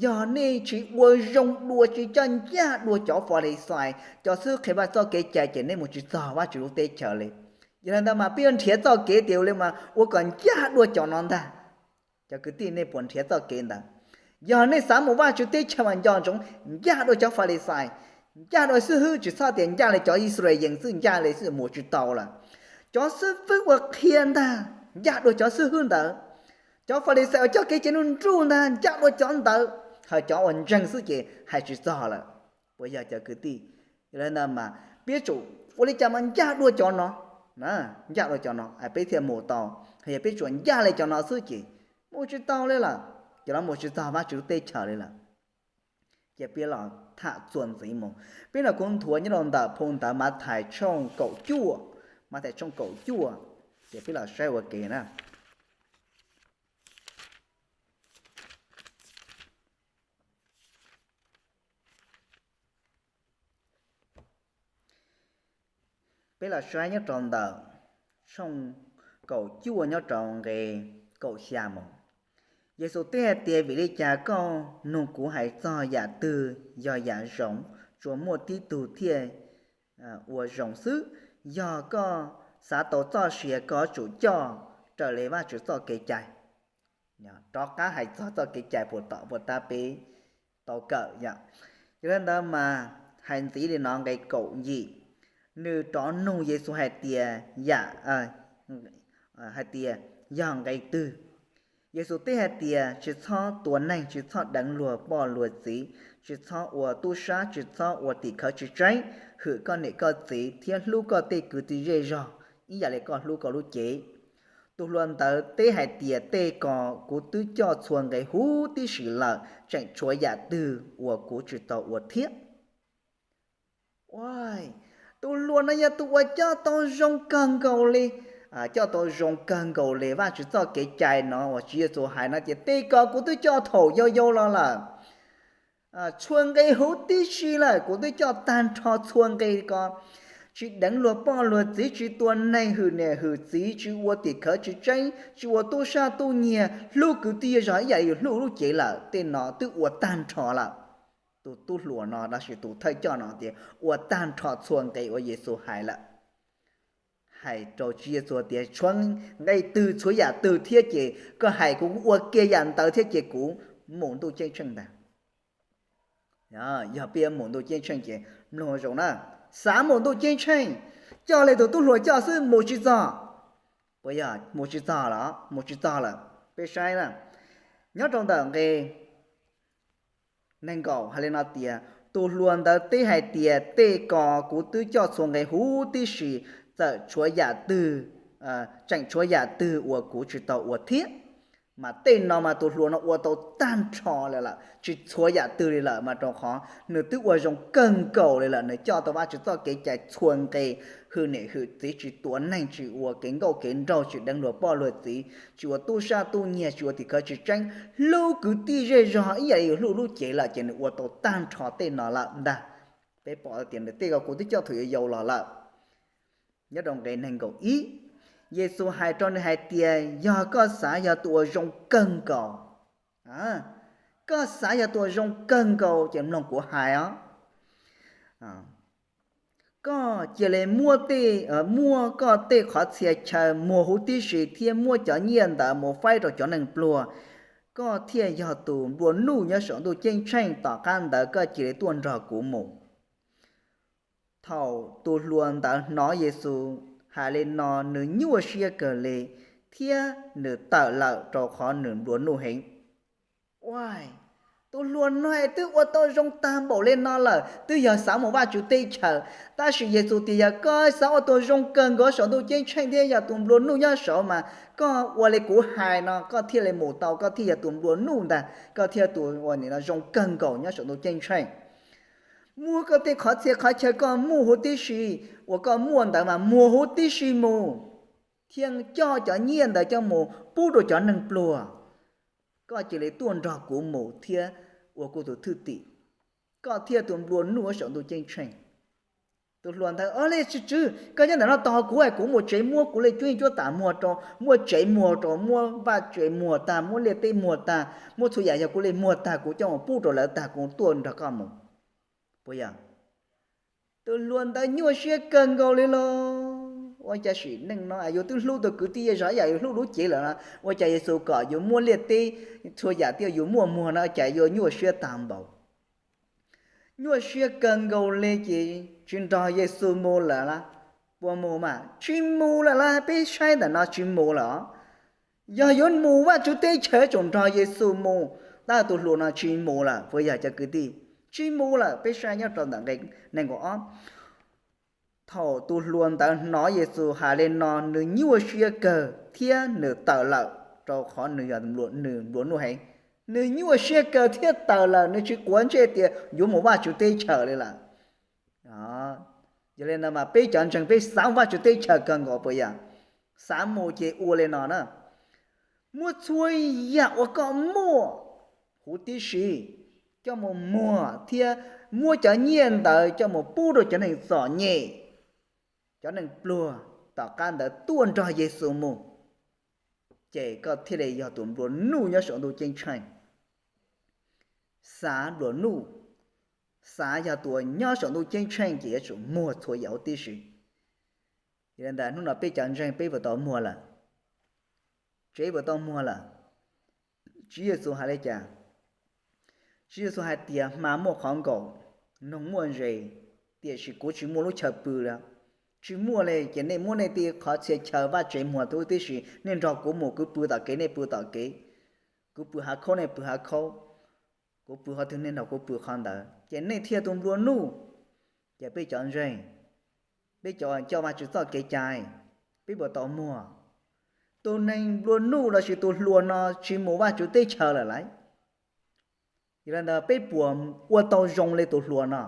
yog nej tsis ua zoo dua, tsis coj ncaj dua cov Falixais, cov xib hwb qhia Vajtswv txoj kev cai ces nej mus tsis txog Vajtswv lub teb chaws li. Yog li ntawd mas peb yuav nrhiav txoj kev tias ua li mas ua kom ncaj dua cov no ntag. Cov kwv tij, nej puas nrhiav txoj kev ntawd? Yog nej xav mus Vajtswv teb chaws mas nco ntsoov ncaj dua cov Falixais, ncaj dua xib hwb, tsis txhob tias ncaj li cov Yixalayees xwb, ncaj li xwb mus tsis tau lawm. Cov xib fwb uas qhia ntag, ncaj dua cov xib hwb ntawd. Cov Falixais uas coj kev cai nruj nruj ntag, ncaj dua cov ntawd, ho cov uas ntseeg xwb ces hais tsis txog lawm. Puas yog cov kwv tij? Yog li ntawd mas peb tsum ua li cas mas ncaj dua cov no, ncaj dua cov no peb thiaj mus tau. Yog peb tsuas ncaj li cov no xwb ces mus tsis tau li lawm, cov no mus tsis txog Vajtswv teb chaws li lawm. Ces peb los tham txuas ntxiv mus. Peb los kuv nthuav nyob rau ntawm phau ntawv Mathais tshooj kaum cuaj, Mathais tshooj kaum cuaj, ces peb los saib ua ke na. Peb los saib nyob rau ntawm tshooj kaum cuaj nyob rau nqe kaum xya mus. Yexus teb hais tias, vim li cas koj nug kuv hais txog yam twg yog yam zoo? Tsuas muaj tib tug thiaj ua zoo xwb. Yog koj xav tau txoj sia, koj yuav tsum coj raws li Vajtswv txoj kev cai. Rov qab hais txog txoj kev cai puag tom puag ta peb tau kawm yom. Yog li ntawd mas hais ntxiv li no nqe kaum yim, nws rov nug Yexus hais tias, yam, hais tias, yog nqe twg? Yexus teb hais tias, tsis txhob tua neeg, tsis txhob deev luag poj luag txiv, tsis txhob ua tub sab, tsis txhob ua tim khawv tsis tseeb, hwm koj niam koj txiv thiab hlub koj tej kwv tij zej zog ib yam li koj hlub koj lub cev. Tus hluas ntawd teb hais tias, tej ko kuv twb coj txhua nqe huv tib si lawm, tseem tshuav yam twg uas kuv tsis tau ua thiab? Tus hluas no yog tus uas coj tau zoo kawg nkaus li, coj tau zoo kawg nkaus li Vajtswv txoj kev cai no uas Tswv Yexus hais no tias, tej ko kuv twb coj thaum yau yau los lawm, txhua nqe huv tib si lawm, kuv twb coj tag nrho txhua nqe ko, tsis deev luag poj luag txiv, tsis tua neeg, hwm niam hwm txiv, tsis ua tim khawv tsis tseeb, tsis ua tub sab tub nyiag, hlub kwv tij zej zog ib yam li yus hlub lub cev lawm, tej no twb ua tag nrho lawm. Tus tub hluas no lossis tus thawj coj no tias ua tag nrho txhua nqe uas Yexus hais lawm. Hais rau Tswv Yexus tias, tshuav nqe twg txhua yam twg thiab ces koj hais kuv ua kiag yam ntawd thiab ces kuv mus ntuj ceeb tsheej ntag. Yog peb mus ntuj ceeb tsheej ces mloog zoo na, xav mus ntuj ceeb tsheej, coj li tus tub hluas coj xwb mus tsis txog. Puas yog mus tsis txog los? Mus tsis txog lawm. Peb saib na, nyob rau ntawm nqe nees nkaum hais li no tias, tus hluas ntawd teb hais tias, tej ko kuv twb coj txhua nqe huv tib si, txawm tshuav yam twg, tseem tshuav yam twg uas kuv tsis tau ua thiab? Mas tej no mas tus hluas no ua tau tag nrho lawm, tsis tshuav yam twg li lawm, mas rau qhov nws twb ua zoo kawg nkaus li lawm, nws coj tau Vajtswv txoj kev cai txhua nqe, hwm niam hwm txiv, tsis tua neeg, tsis ua kev nkauj kev nraug, tsis deev luag poj luag txiv, tsis ua tub sab tub nyiag, tsis ua tim khawv tsis tseeb, hlub kwv tij zej zog ib yam li yus hlub lub cev lawm, ces nws ua tau tag nrho tej no lawm ntag. Peb pom tias nws tej ko kuv twb coj thaum yau yau los lawm. Nyob rau nqe nees nkaum ib, Yexus hais rau nws hais tias, yog koj xav yog tus uas zoo kawg nkaus, koj xav yog tus uas zoo kawg nkaus ces mloog kuv hais os. Koj cia li muab, muab koj tej qhov txhia chaw muag huv tib si thiab muab cov nyiaj ntawd mus faib rau cov neeg pluag, koj thiaj yog tus nplua nuj nyob saum ntuj ceeb tsheej. Tom qab ntawd koj cia li tuaj nrog kuv mus. Thaum tus hluas ntawd hnov Yexus hais li no, nws nyuaj siab kawg li, thiab nws tawm lawm rau qhov nws nplua nuj heev. Ua, tus hluas no twb ua tau zoo tag npaum li no lawm, twb yog xav mus Vajtswv teb chaws, tab sis Yexus tias yog koj xav ua tus zoo kawg nkaus saum ntuj ceeb tsheej thiab yog tus nplua nuj nyob saud mas koj ua li kuv hais no koj thiaj li mus tau, koj thiaj yog tus nplua nuj ntag, koj thiaj tus uas zoo kawg nkaus nyob saum ntuj ceeb tsheej. Muab koj tej qhov txhia qhov chaw koj muaj huv tib si uas koj muaj ntawd mas muag huv tib si mus, thiaj coj cov nyiaj ntawd coj mus pub rau cov neeg pluag. Koj cia li tuaj nrog kuv mus thiab ua kuv tus thwj tim, koj thiaj tus nplua nuj saum ntuj ceeb tsheej. Tus hluas ntawd, o li tswv tswv, koj nyob ntawm no tos kuv, kuv mus tsev muab kuv li cuab yeej cuab tam muag rau, muab tsev muag rau, muab vaj tsev muag tag, muab liaj teb muag tag, muab txhua yam yog kuv li muag tag kuv coj mus pub rau lawv tag kuv tuaj nrog koj mus. Puas yog? Tus hluas ntawd nyuaj siab kawg nkaus li los. Ua cas sim neej no yus twb hlub tus kwv tij zej zog ib yam yus hlub lub cev lawm no, ua cas Yexus kom yus muab liaj teb txhua yam thiab yus muaj muag no cas yuav nyuaj siab tag npaum. Nyuaj siab kawg nkaus li ces tsis nrog Yexus mus lawm las. Puas mus mas tsis mus lawm las, peb saib ntawm no tsis mus lawm. Yog yuav mus Vajtswv teb chaws tseem nrog Yexus mus, tab tus hluas no tsis mus lawm puas yog cov kwv tij? Tsis mus lawm, peb saib nyob rau ntawm nqe nees nkaum ob. Thaum tus hluas ntawd hnov Yexus hais li no nws nyuaj siab kawg thiab nws tawm lawm, rau qhov nws yog nws nplua nuj heev. Nws nyuaj siab kawg thiab tawm lawm, nws tsis quav ntsej tias yuav mus Vajtswv teb chaws li lawm. Yog li ntawd mas peb cov ntseeg peb xav mus Vajtswv teb chaws kawg nkaus puas yog? Xav mus ces ua li no na, muab txhua yam uas koj muaj huv tib si coj mus muag thiab muab cov nyiaj ntawd coj mus pub rau cov neeg txom nyem, cov neeg pluag, tom qab ntawd tuaj nrog Yexus mus, ces koj thiaj li yog tus nplua nuj nyob saum ntuj ceeb tsheej. Xav nplua nuj, xav yog tus nyob saum ntuj ceeb tsheej ces yuav tsum muag txhua yam huv tib si. Yog li ntawd hnub no peb cov ntseeg peb puas tau muag lawm? Tsev puas tau muag lawm? Tswv Yexus hais li cas? Tswv Yexus hais tias hma muaj qhov nkaum, noog muaj ntses, tiam sis kuv tsis muaj lub chaw pw li. Tsis muaj li ces nej muab nej tej qhov txhia chaw vaj tsev muag huv tib si, nej nrog kuv mus, kuv pw tom kev nej pw tom kev, kuv pw hav khaub nej pw hav khaub. Kuv pw qhov twg nej nrog kuv pw qhov ntawd, ces nej thiaj tus nplua nuj. Ces peb cov ntseeg, peb cov coj Vajtswv txoj kev cai, peb puas tau muag? Tus neeg nplua nuj lossis tus hluas no tsis mus Vajtswv teb chaws lawm lauj. Yog li ntawd peb puas ua tau zoo li tus hluas no?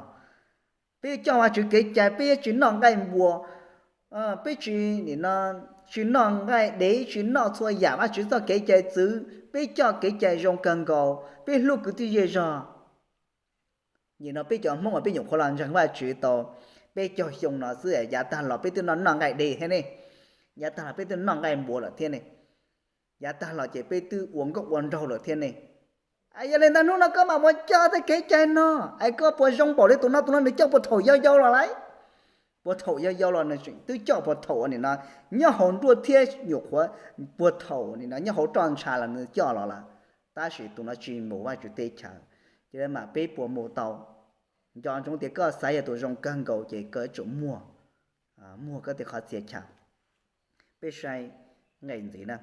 Peb coj Vajtswv kev cai, peb tsis noj nqaij npua, peb tsis, nim no, tsis noj nqaij dev, tsis noj txhua yam Vajtswv txoj kev cai txwv, peb coj kev cai zoo kawg nkaus, peb hlub kwv tij zej zog. Nim no peb cov Hmoob uas peb nyuam qhuav los ntseeg Vajtswv tau peb caug xyoo no xwb, yav tag los peb twb noj noj nqaij dev thiab ne, yav tag los peb twb noj nqaij npua lawm thiab ne, yav tag los ces peb twb ua nkauj ua nraug lawm thiab ne. Yog li ntawd hnub no koj mam mus coj tej kev cai no, es koj puas zoo npaum li tus no? Tus no nws coj puag thaum yau yau los lauj. Puag thaum yau yau los nws twb coj puag thaum nim no nyob hauv nruab thiab nyuam qhuav, puag thaum nim no nyob hauv roj ntsha los nws coj los lawm. Tab sis tus no tsis mus Vajtswv teb chaws, ces mas peb puas mus tau? Nco ntsoov tias koj xav yog tus zoo kawg nkaus ces koj yuav tsum muag, muag koj tej qhov txhia chaw. Peb saib nqe ntxiv na.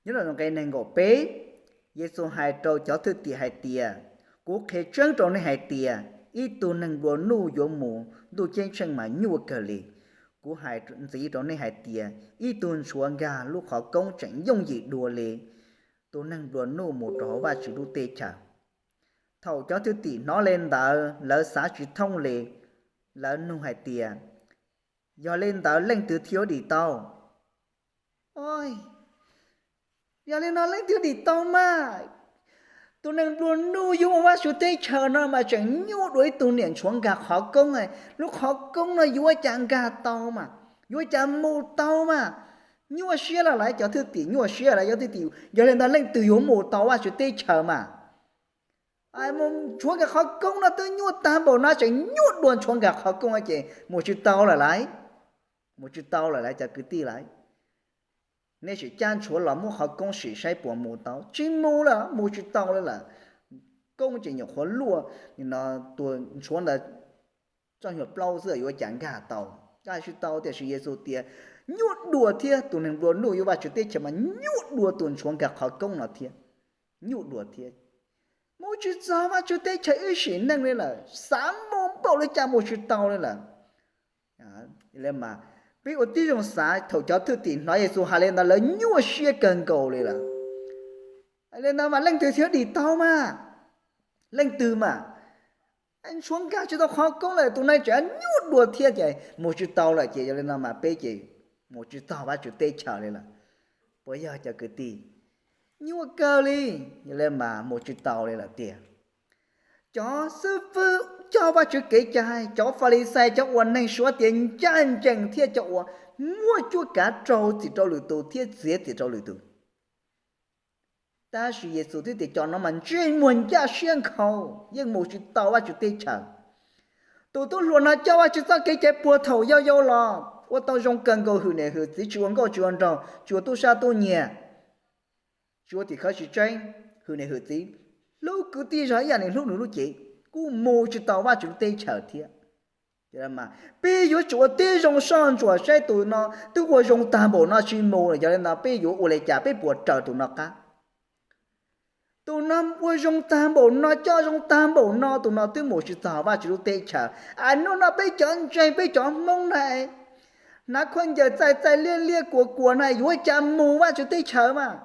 Nyob rau nqe nees nkaum peb, Yexus hais rau cov thwj tim hais tias, kuv qhia tseeb rau nej hais tias, ib tug neeg nplua nuj yuav mus ntuj ceeb tsheej mas nyuaj kawg li. Kuv hais ntxiv rau nej hais tias, ib tug ntxhuav nkag lub qhov koob tseem yooj yim dua li tus neeg nplua nuj mus rau hauv Vajtswv lub teb chaws. Thaum cov thwj tim hnov li ntawd, lawv xav tsis thoob li. Lawv nug hais tias, yog li ntawd leej twg thiaj yuav dim tau? Yog li no leej twg dim tau mas? Tus neeg nplua nuj yuav mus Vajtswv teb chaws no mas tseem nyuaj dua ib tug niam ntxhuav nkag qhov koob. Lub qhov koob no yuav cas nkag tau mas, yuav cas mus tau mas? Nyuaj siab los lawv cov thwj tim, nyuaj siab lawv cov thwj tim. Yog li ntawd leej twg yuav mus tau Vajtswv teb chaws mas? Mus ntxhuav nkag qhov koob no twb nyuaj tag npaum no, tseem nyuaj dua ntxhuav nkag qhov koob ces mus tsis tau lawm lauj. Mus tsis tau lawm lauj cov kwv tij lauj. Nej sim cab ntxhuav los muab qhov koob sim saib puas mus tau. Tsis mus lawm, mus tsis tau li lawm. Koob ces nyuam qhuav luaj, nim no tus ntxhuav ntawd txoj nyuag plaub xwb yuav cas nkag tau? Nkag tsis tau. Tiam sis Yexus tias, nyuaj dua thiab, tus neeg nplua nuj yuav Vajtswv teb chaws mas nyuaj dua tus ntxhuav nkag qhov koob no thiab. Nyuaj dua thiab. Mus tsis txog Vajtswv teb chaws ib sim neej li lawm, xav mus npaum li cas mus tsis tau li lawm. Peb ua tib zoo xav, thaum cov thwj tim hnov Yexus hais li ntawd lawv nyuaj siab kawg nkaus li lawm. Li ntawd mas leej twg thiaj dim tau mas? Leej twg mas? Ntxhuav nkag tsis tau qhov koob lawm, tus neeg tseem nyuaj dua thiab ces mus tsis tau lawm ces yog li no mas peb ces mus tsis txog Vajtswv teb chaws li lawm. Puas yog cov kwv tij? Nyuaj kawg li. Yog li mas mus tsis tau li lawm tiag. Cov xib fwb coj Vajtswv kev cai, cov Falixais, cov uas neeg suav tias ncaj ncees thiab cov uas muaj cuab kav rau txim rau lwm tus thiab txiav txim rau lwm tus. Tab sis Yexus twb tias cov no mas ntsej muag ncaj siab nkhaus, yeej mus tsis tau Vajtswv teb chaws. Tus tub hluas no coj Vajtswv txoj kev cai puag thaum yau yau los, ua tau zoo kawg nkaus, hwm niam hwm txiv, tsis ua nkauj tsis ua nraug, tsis ua tub sab tub nyiag, tsis ua tim khawv tsis tseeb, hwm niam hwm txiv, hlub kwv tij zog ib yam li hlub nws lub cev, kuj mus tsis tau Vajtswv lub teb chaws thiab. Peb yuav tsum ua tib zoo soj ntsuam saib tus no twb ua zoo tag npaum no tsis mus lawm, yog li no peb yuav ua li cas, peb puas raws tus no qab? Tus no ua zoo tag npaum no, coj zoo tag npaum no, tus no twb mus tsis txog Vajtswv lub teb chaws. Hnub no peb cov ntseeg, peb cov Hmoob na, hnav khaub ncaws txaij txaij liab liab kuas kuas na, yuav cas mus Vajtswv teb chaws mas?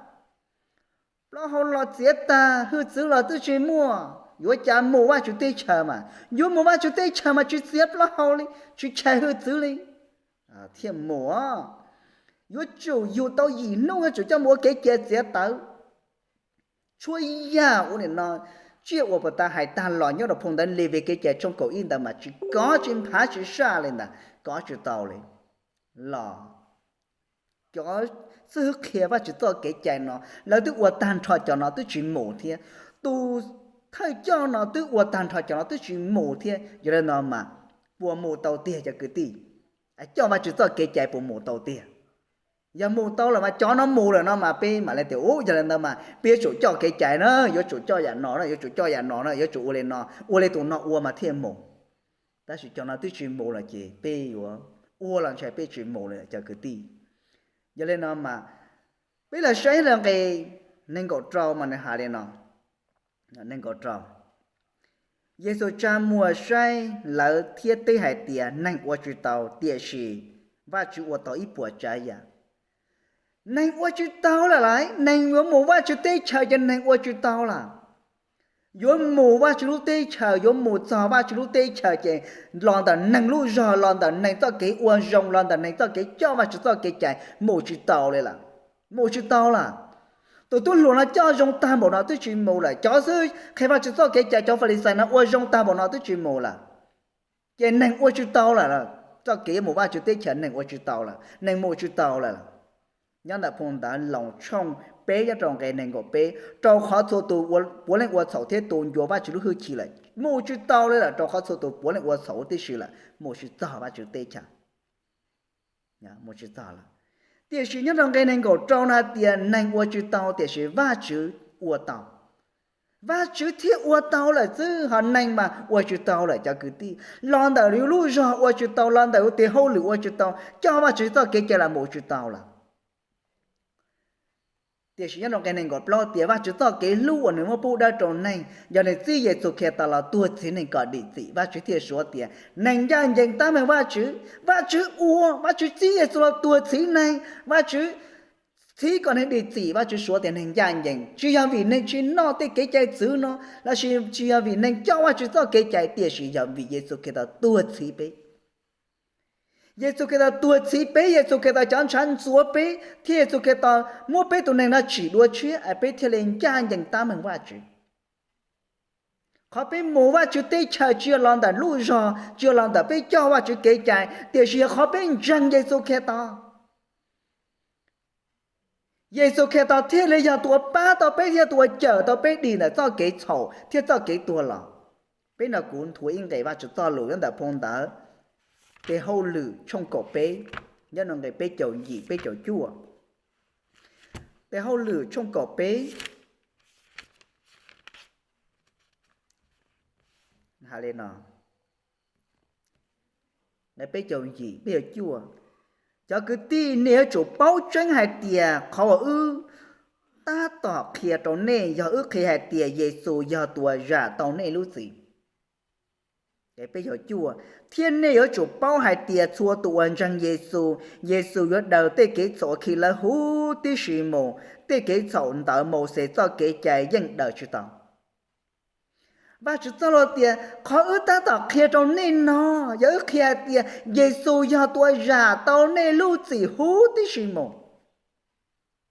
Plaub hau los txiav tag, hwj txwv los twb tsis muaj, yuav cas mus Vajtswv teb chaws mas? Yuav mus Vajtswv teb chaws mas tsis txiav plaub hau li, tsis chais hwj txwv li thiaj mus. Yuav tsum yug tau yim hnub, yuav tsum coj mus ua kev cia txiav tawv. Txhua yam ua nim no, tsiaj uas puag ta hais tag los nyob rau phau ntawv Levis kev cai tshooj kaum ib ntawd mas tsis kov tsis nphav tsis saj li ntawd, kov tsis tau li los. Cov xib hwb qhia Vajtswv txoj kev cai no, lawv twb ua tag nrho, cov no twb tsis mus thiab. Tus thawj coj no twb ua tag nrho, cov no twb tsis mus thiab. Yog li no mas puas mus tau tiag cov kwv tij? Coj Vajtswv txoj kev cai puas mus tau tiag? Yog mus tau lawm mas cov no mus lawm no mas peb mam li tias, u, yog li ntawd mas peb yuav tsum coj kev cai na, yuav tsum coj yam no na, yuav tsum coj yam no na, yuav tsum ua li no, ua li tus no ua mas thiaj mus. Tab sis cov no twb tsis mus lawm ces peb yuav ua los ntshai peb tsis mus li cov kwv tij. Yog li no mas peb los saib nqe nees nkaum rau mas nws hais li no, Nees nkaum rau, Yexus tsa muag saib lawv thiab teb hais tias, Neeg ua tsis tau, tiam sis Vajtswv ua tau ib puas tsav yam. Neeg ua tsis tau lawm lauj, neeg yuav mus Vajtswv teb chaws ces neeg ua tsis tau lawm. Yuav mus Vajtswv lub teb chaws, yuav mus txog Vajtswv lub teb chaws ces los ntawm neeg lub zog, los ntawm neeg txoj kev ua zoo, los ntawm neeg txoj kev coj Vajtswv txoj kev cai, mus tsis tau li lawm. Mus tsis tau lawm. Tus tub hluas no coj zoo tag npaum no twb tsis mus lawm, cov xwb qhia Vajtswv txoj kev cai, cov Falixais no ua zoo tag npaum no twb tsis mus lawm. Ces neeg ua tsis tau lawm, txoj kev yuav mus Vajtswv teb chaws neeg ua tsis tau lawm, neeg mus tsis tau lawm. Nyob ntawm phau ntawv Loos tshooj peb nyob rau nqe nees nkaum peb, rau qhov txhua tus puav leej ua txhaum thiab tu ncua Vajtswv lub hwj chim lawm, mus tsis tau li lawm, rau qhov txhua tus puav leej ua txhaum huv tib si lawm, mus tsis txog Vajtswv teb chaws. Mus tsis txog lawm. Tiam sis nyob rau nqe nees nkaum rau no hais tias neeg ua tsis tau tiam sis Vajtswv ua tau. Vajtswv thiaj ua tau lawm xwb, ho neeg mas ua tsis tau lawm cov kwv tij. Los ntawm yus lub zog ua tsis tau, los ntawm yus tes hauj lwm ua tsis tau, coj Vajtswv txoj kev cai los mus tsis tau lawm. Tiam sis nyob rau nqe nees nkaum plaub tias Vajtswv txoj kev hlub uas nws muab pub dawb rau neeg yog nws txib Yexus Khetos los tuag txhiv neeg kom dim txim, Vajtswv thiaj suav tias neeg ncaj ncees tab meeg Vajtswv. Vajtswv ua, Vajtswv txib Yexus los tuag txhiv neeg, Vajtswv txhiv kom neeg dim txim, Vajtswv suav tias neeg ncaj ncees, tsis yog vim neeg tsis noj tej kev cai txwv no, lossis tsis yog vim neeg coj Vajtswv txoj kev cai, tiam sis yog vim Yexus Khetos tuag txhiv peb. Yexus Khetos tuag txhiv peb, Yexus Khetos cov ntshav ntxuav peb, thiab Yexus Khetos muab peb tus neeg no tsim dua tshiab es peb thiaj li ncaj ncees tab meeg Vajtswv. Qhov peb mus Vajtswv teb chaws tsis yog los ntawm lub zog, tsis yog los ntawm peb coj Vajtswv kev cai, tiam sis yog qhov peb ntseeg Yexus Khetos. Yexus Khetos thiaj li yog tus uas pab tau peb, thiab tus uas cawm tau peb dim ntawm txoj kev txhaum thiab txoj kev tuag los. Peb no kuv nthuav ib nqe Vajtswv txoj lus nyob ntawm phau ntawv Tes Hauj Lwm tshooj kaum peb, nyob nqe peb caug yim peb caug cuaj. Tes Hauj Lwm tshooj kaum peb, peb caug yim peb caug cuaj. Cov kwv tij, nej yuav tsum paub tseeb hais tias qhov uas wb tab tom qhia rau nej yog wb qhia hais tias Yexus yog tus uas zam tau nej lub txim. Peb caug cuaj, thiab nej yuav tsum paub hais tias txhua tus uas ntseeg Yexus, Yexus yuav daws tej kev txhaum khi lawv huv tib si mus, tej kev txhaum ntawd Mauxes txoj kev cai yeej daws tsis tau. Vajtswv txoj lus tias qhov wb tab tom qhia rau nej no yog wb qhia hais tias Yexus yog tus uas zam tau nej lub txim huv tib si mus.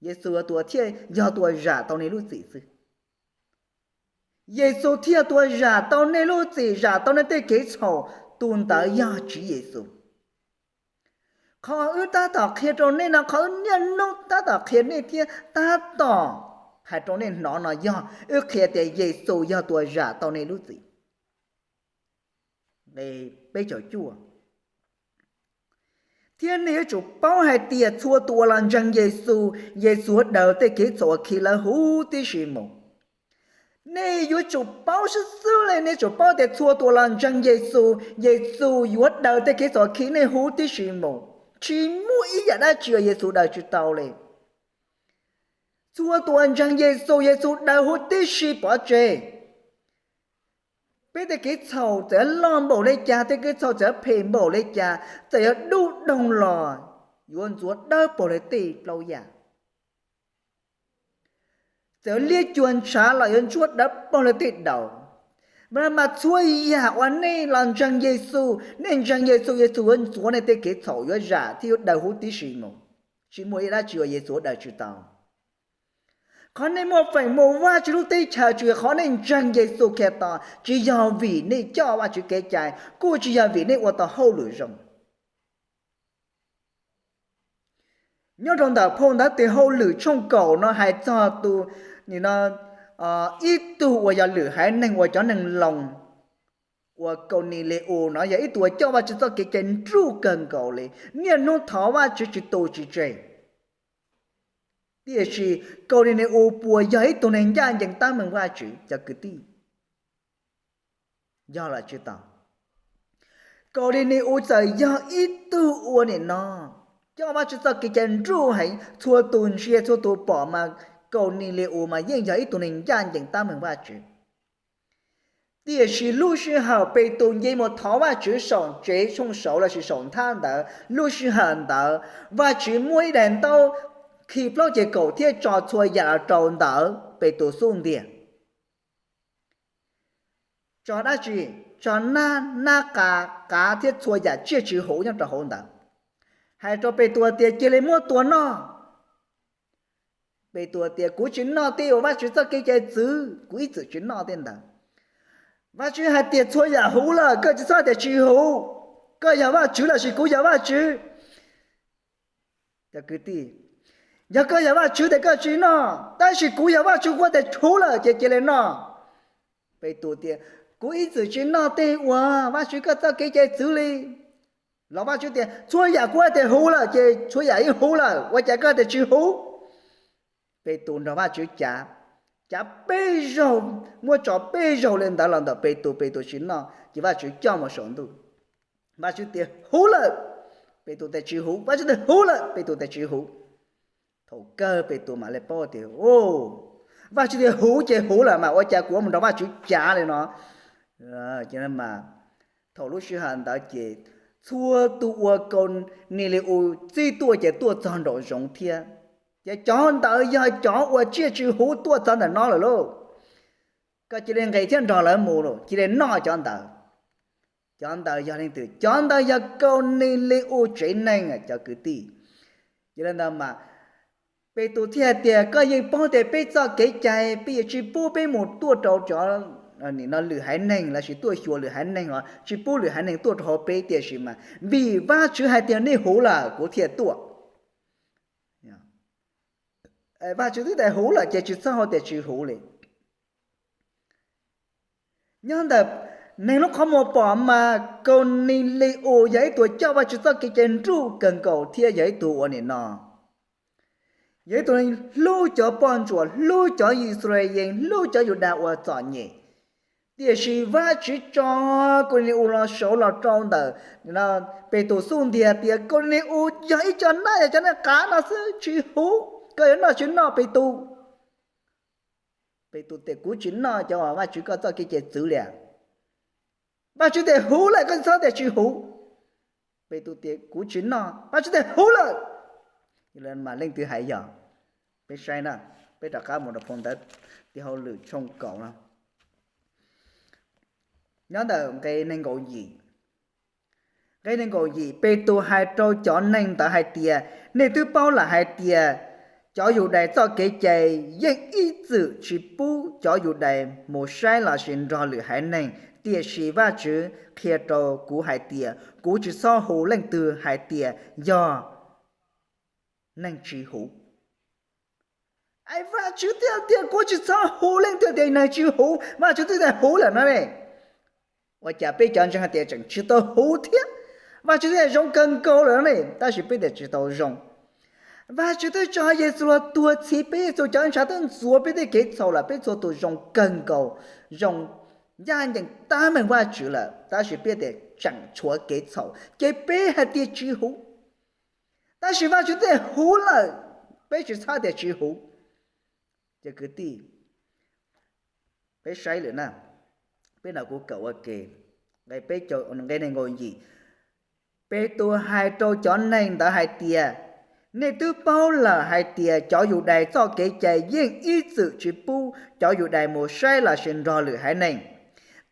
Yexus yog tus uas thiaj yog tus uas zam tau nej lub txim xwb. Yexus thiaj yog tus uas zam tau nej lub txim, zam tau nej tej kev txhaum, tus ntawd yog Tswv Yexus. Qhov wb tab tom qhia rau nej no, qhov wb niaj hnub tab tom qhia nej thiab tab tom hais rau nej hnov no yog wb qhia tias Yexus yog tus uas zam tau nej lub txim. Peb caug cuaj, thiab nej yuav tsum paub hais tias txhua tus uas los ntseeg Yexus, Yexus yuav daws tej kev txhaum uas khi lawv huv tib si mus. Nej yuav tsum paub xwb xwb li, nej tsum paub tias txhua tus uas los ntseeg Yexus, Yexus yuav daws tej kev txhaum khi nej huv tib si mus. Tsis muaj ib yam dab tsi uas Yexus daws tsis tau li. Txhua tus uas ntseeg Yexus, Yexus daws huv tib si pov tseg. Peb tej kev txhaum txawm loj npaum li cas, tej kev txhaum txawm phem npaum li cas, txawm yog dub doog los yuav ntxuav dawb paug li tej plaub yam. Txawm liab cuag ntshav los yuav ntsuab dawb paug li tej daus. Mas txhua yam uas nej los ntseeg Yexus, nej ntseeg Yexus, Yexus yuav ntxuav nej tej kev txhaum, yuav zam thiab yuav daws huv tib si mus. Tsis muaj ib dab tsi uas Yexus yuav daws tsis tau. Qhov nej muaj feem mus Vajtswv lub teb chaws tsuas yog qhov nej ntseeg Yexus Khetos, tsis yog vim nej coj Vajtswv kev cai, kuj tsis yog vim nej ua tau hauj lwm zoo. Nyob rau ntawm phau ntawv Tes Hauj Lwm tshooj kaum no hais txog tus, nim no, ib tug uas yog lwm haiv neeg uas cov neeg Loos, uas Kaunilius no yog ib tug uas coj Vajtswv txoj kev cai nruj kawg nkaus li, niaj hnub thov Vajtswv tsis tu tsis tseg. Tiam sis Kaunilius puas yog ib tug neeg ncaj ncees tab meeg Vajtswv cov kwv tij? Yog los tsis tau. Kaunilius txawm yog ib tug ua nim no coj Vajtswv txoj kev cai nruj heev, txhua tus ntsia txhua tus pom mas Kaunilius mas yeej yog ib tug neeg ncaj ncees tab meeg Vajtswv. Tiam sis lub sij hawm Petus nce mus thov Vajtswv saum tsev tshooj saud lossis saum nthab ntawd, lub sij hawm ntawd Vajtswv muab ib daim ntaub khi plaub ceg kaum thiab tso txhua yam los rau ntawm Petus xub ntiag. Tso dab tsi? Tso nab, nab qa, qav thiab txhua yam tsiaj tsis huv nyob rau hauv ntawd. Hais rau Petus tias cia li muab tua noj. Petus tias kuv tsis noj tej uas Vajtswv txoj kev cai txwv, kuv ib txwm tsis noj tej ntawd. Vajtswv hais tias txhua yam huv lawm, koj tsis txhob tias tsis huv. Koj yog Vajtswv lossis kuv yog Vajtswv? Cov kwv tij, yog koj yog Vajtswv ces koj tsis noj, tab sis kuv yog Vajtswv, kuv tias huv lawm ces cia li noj. Petus tias kuv ib txwm tsis noj tej uas Vajtswv koj txoj kev cai txwv li. Los Vajtswv tias txhua yam kuv hais tias huv lawm ces txhua yam yeej huv lawm, ua cas koj tias tsis huv? Petus nrog Vajtswv cav, cav peb zaug, muab tso peb zaug li ntawd los ntawm Petus, Petus tsis noj ces Vajtswv coj mus saum ntuj. Vajtswv tias huv lawm, Petus tias tsis huv, Vajtswv tias huv lawm, Petus tias tsis huv. Thaum kawg Petus mam li paub tias, Vajtswv tias huv ces huv lawm mas ua cas kuv mus nrog Vajtswv cav li no. Thaum lub sij hawm ntawd ces txhua tus uas Kaunili-us txib tuaj ces tuaj txog nraum zoov thiab. Ces cov ntawd yog cov uas tsiaj tsis huv tuaj txog ntawm no lawm lauj. Koj cia li nqis thiab nrog lawv mus, cia li noj cov ntawd. Cov ntawd yog leej twg? Cov ntawd yog Kaunili-us tsev neeg, cov kwv tij. Yog li ntawd mas Petus thiaj hais tias koj yeej paub tias peb txoj kev cai peb yuav tsis pub peb mus tuaj rau cov, nim no lwm haiv neeg lossis tuaj xyuas lwm haiv neeg os, tsis pub lwm haiv neeg tuaj rau hauv peb, tiam sis mas vim Vajtswv hais tias nej huv lawm kuv thiaj tuaj. Vajtswv twb tias huv lawm ces tsis txhob hais tias tsis huv li. Nyob ntawm neeg lub qhov muag pom mas Kaunili-us yog ib tug coj Vajtswv txoj kev cai nruj kawg nkaus thiab yog ib tug uas nim no, yog ib tug hlub cov poj ntsuam, hlub cov Yixalayees, hlub cov Yudas uas txom nyem. Tiam sis Vajtswv tso Kaunili-us los saud los rau ntawm Petus xub ntiag tias Kaunili-us yog ib co nab, yog cov nab qav no xwb, tsis huv, koj yuav noj tsis noj Petus? Petus tias kuv tsis noj cov uas Vajtswv koj txoj kev cai txwv li. Vajtswv tias huv lawm, koj txhob tias tsis huv. Petus tias kuv tsis noj, Vajtswv tias huv lawm. Mas leej twg hais yog? Peb saib na, peb rov qab mus rau phau ntawv Tij Hauj Lwm tshooj kaum no, nyob ntawm nqe nees nkaum yim. Nqe nees nkaum yim, Petus hais rau cov neeg ntawd hais tias, nej twb paub lawm hais tias cov Yudais txoj kev cai yeej ib txwm tsis pub cov Yudais mus saib lossis nrog lwm haiv neeg, tiam sis Vajtswv qhia rau kuv hais tias kuv tsis txhob hu leej twg hais tias yog neeg tsis huv. Vajtswv thiaj tias kuv tsis txhob hu leej twg tias neeg tsis huv, Vajtswv twb tias huv lawm no ne. Ua cas peb cov ntseeg hais tias tseem tsis tau huv thiab? Vajtswv twb tias zoo kawg nkaus lawm no ne, tab sis peb tias tsis tau zoo. Vajtswv twb tso Yexus los tuag txhiv peb, Yexus cov ntshav twb ntxuav peb tej kev txhaum lawm, peb txhua tus zoo kawg nkaus, zoo ncaj ncees tab meeg Vajtswv lawm, tab sis peb tias tseem tshuav kev txhaum ces peb hais tias tsis huv. Tab sis Vajtswv twb tias huv lawm, peb tsis txhob tias tsis huv. Ces kwv tij, peb saib lawm na, peb no kuv kawm ua ke, nqe nees nkaum yim, Petus hais rau cov neeg ntawd hais tias, nej twb paub lawm hais tias cov Yudais txoj kev cai yeej ib txwm tsis pub cov Yudais mus saib lossis nrog lwm haiv neeg,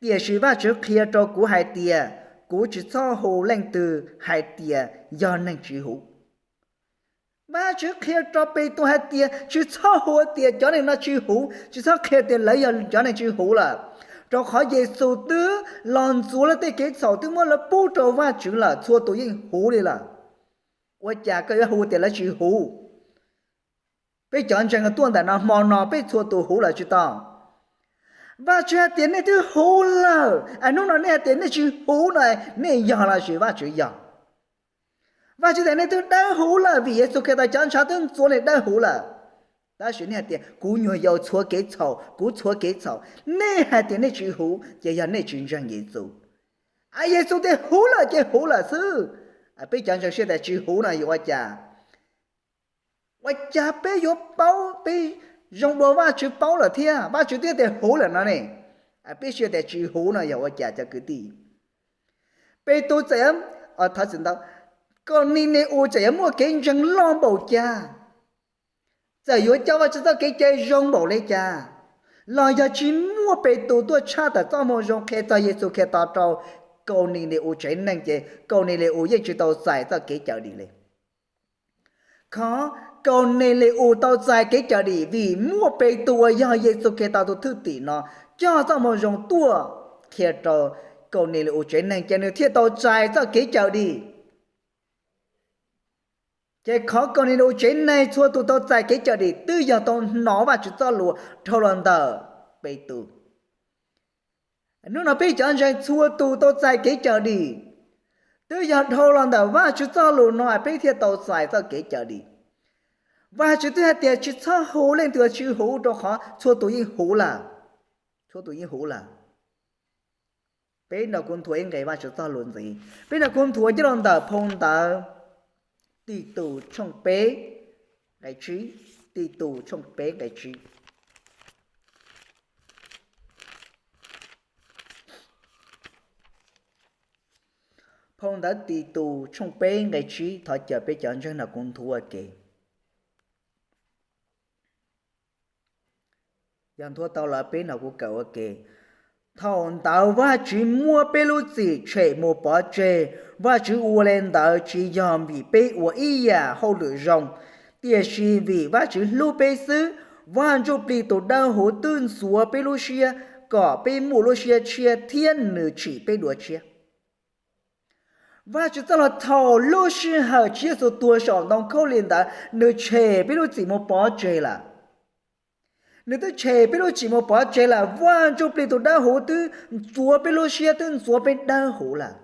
tiam sis Vajtswv qhia rau kuv hais tias kuv tsis txhob hu leej twg hais tias yog neeg tsis huv. Vajtswv qhia rau Petus hais tias tsis txhob hu tias cov neeg no tsis huv, tsis txhob qhia tias lawv yog cov neeg tsis huv lawm, rau qhov Yexus twb los ntxuav lawv tej kev txhaum, twb muab lawv pub rau Vajtswv lawm, txhua tus yeej huv li lawm. Ua cas koj yuav hu tias lawv tsis huv? Peb cov ntseeg tuaj ntawm no hmo no peb txhua tus huv lawm tsis tau? Vajtswv hais tias nej twb huv lawm, es hnub no nej hais tias nej tsis huv no, nej yog lossis Vajtswv yog? Vajtswv tias nej twb dawb huv lawm vim Yexus Khetos cov ntshav twb ntxuav nej dawb huv lawm. Tab sis nej hais tias kuv nyuag yaus txhua kev txhaum, kuv txhua kev txhaum, nej hais tias nej tsis huv ces yog nej tsis ntseeg Yexus. Yexus tias huv lawm ces huv lawm xwb. Peb cov ntseeg siab tias tsis huv no yuav ua cas? Ua cas peb yuav paub, peb zoo dua Vajtswv paub lawm thiab? Vajtswv twb tias huv lawm no ne. Peb xav tias tsis huv no yog ua cas cov kwv tij? Petus txawm, thov txim ntau, Kaunili-us txawm yuav muaj kev ntseeg loj npaum cas, txawm yuav coj Vajtswv txoj kev cai zoo npaum li cas, los yog tsis muaj Petus tuaj tshaj tawm txoj moo zoo qhia txog Yexus Khetos rau Kaunili-us tsev neeg ces Kaunili-us yeej tsis tau txais txoj kev cawm dim li. Qhov Kaunili-us tau txais kev cawm dim vim muaj Petus uas yog Yexus Khetos tus thwj tim no coj txoj moo zoo tuaj qhia rau Kaunili-us tsev neeg ces nws thiaj tau txais txoj kev cawm dim. Ces qhov Kaunili-us tsev neeg txhua tus tau txais kev cawm dim twb yog tau hnov Vajtswv txoj lus dhau los ntawm Petus. Hnub no peb cov ntseeg txhua tus tau txais kev cawm dim twb yog dhau los ntawm Vajtswv txoj lus no peb thiaj tau txais txoj kev cawm dim. Vajtswv twb hais tias tsis txhob hu leej twg tsis huv rau qhov txhua tus yeej huv lawm. Txhua tus yeej huv lawm. Peb nrog kuv nthuav ib nqe Vajtswv txoj lus ntxiv. Peb nrog kuv nthuav nyob rau ntawm phau ntawv Titus tshooj peb nqe tsib. Titus tshooj peb nqe tsib. Phau ntawv Titus tshooj peb nqe tsib, thov caw peb cov ntseeg nrog kuv nthuav ua ke. Yog nthuav tau lawm peb nrog kuv kawm ua ke. Thaum ntawd Vajtswv muab peb lub txim tshem mus pov tseg. Vajtswv ua li ntawd tsis yog vim peb ua ib yam hauj lwm zoo, tiam sis vim Vajtswv hlub peb xwb. Vaj Ntsujplig tus dawb huv twb ntxuav peb lub siab kom peb muaj lub siab tshiab thiab nws tsim peb dua tshiab. Vajtswv txoj lus thaum lub sij hawm Tswv Yexus tuag saum ntoo khaub lig ntawd nws tshem peb lub txim mus pov tseg lawm. Nws twb tshem peb lub txim mus pov tseg lawm, Vaj Ntsujplig tus dawb huv twb ntxuav peb lub siab, twb ntxuav peb dawb huv lawm.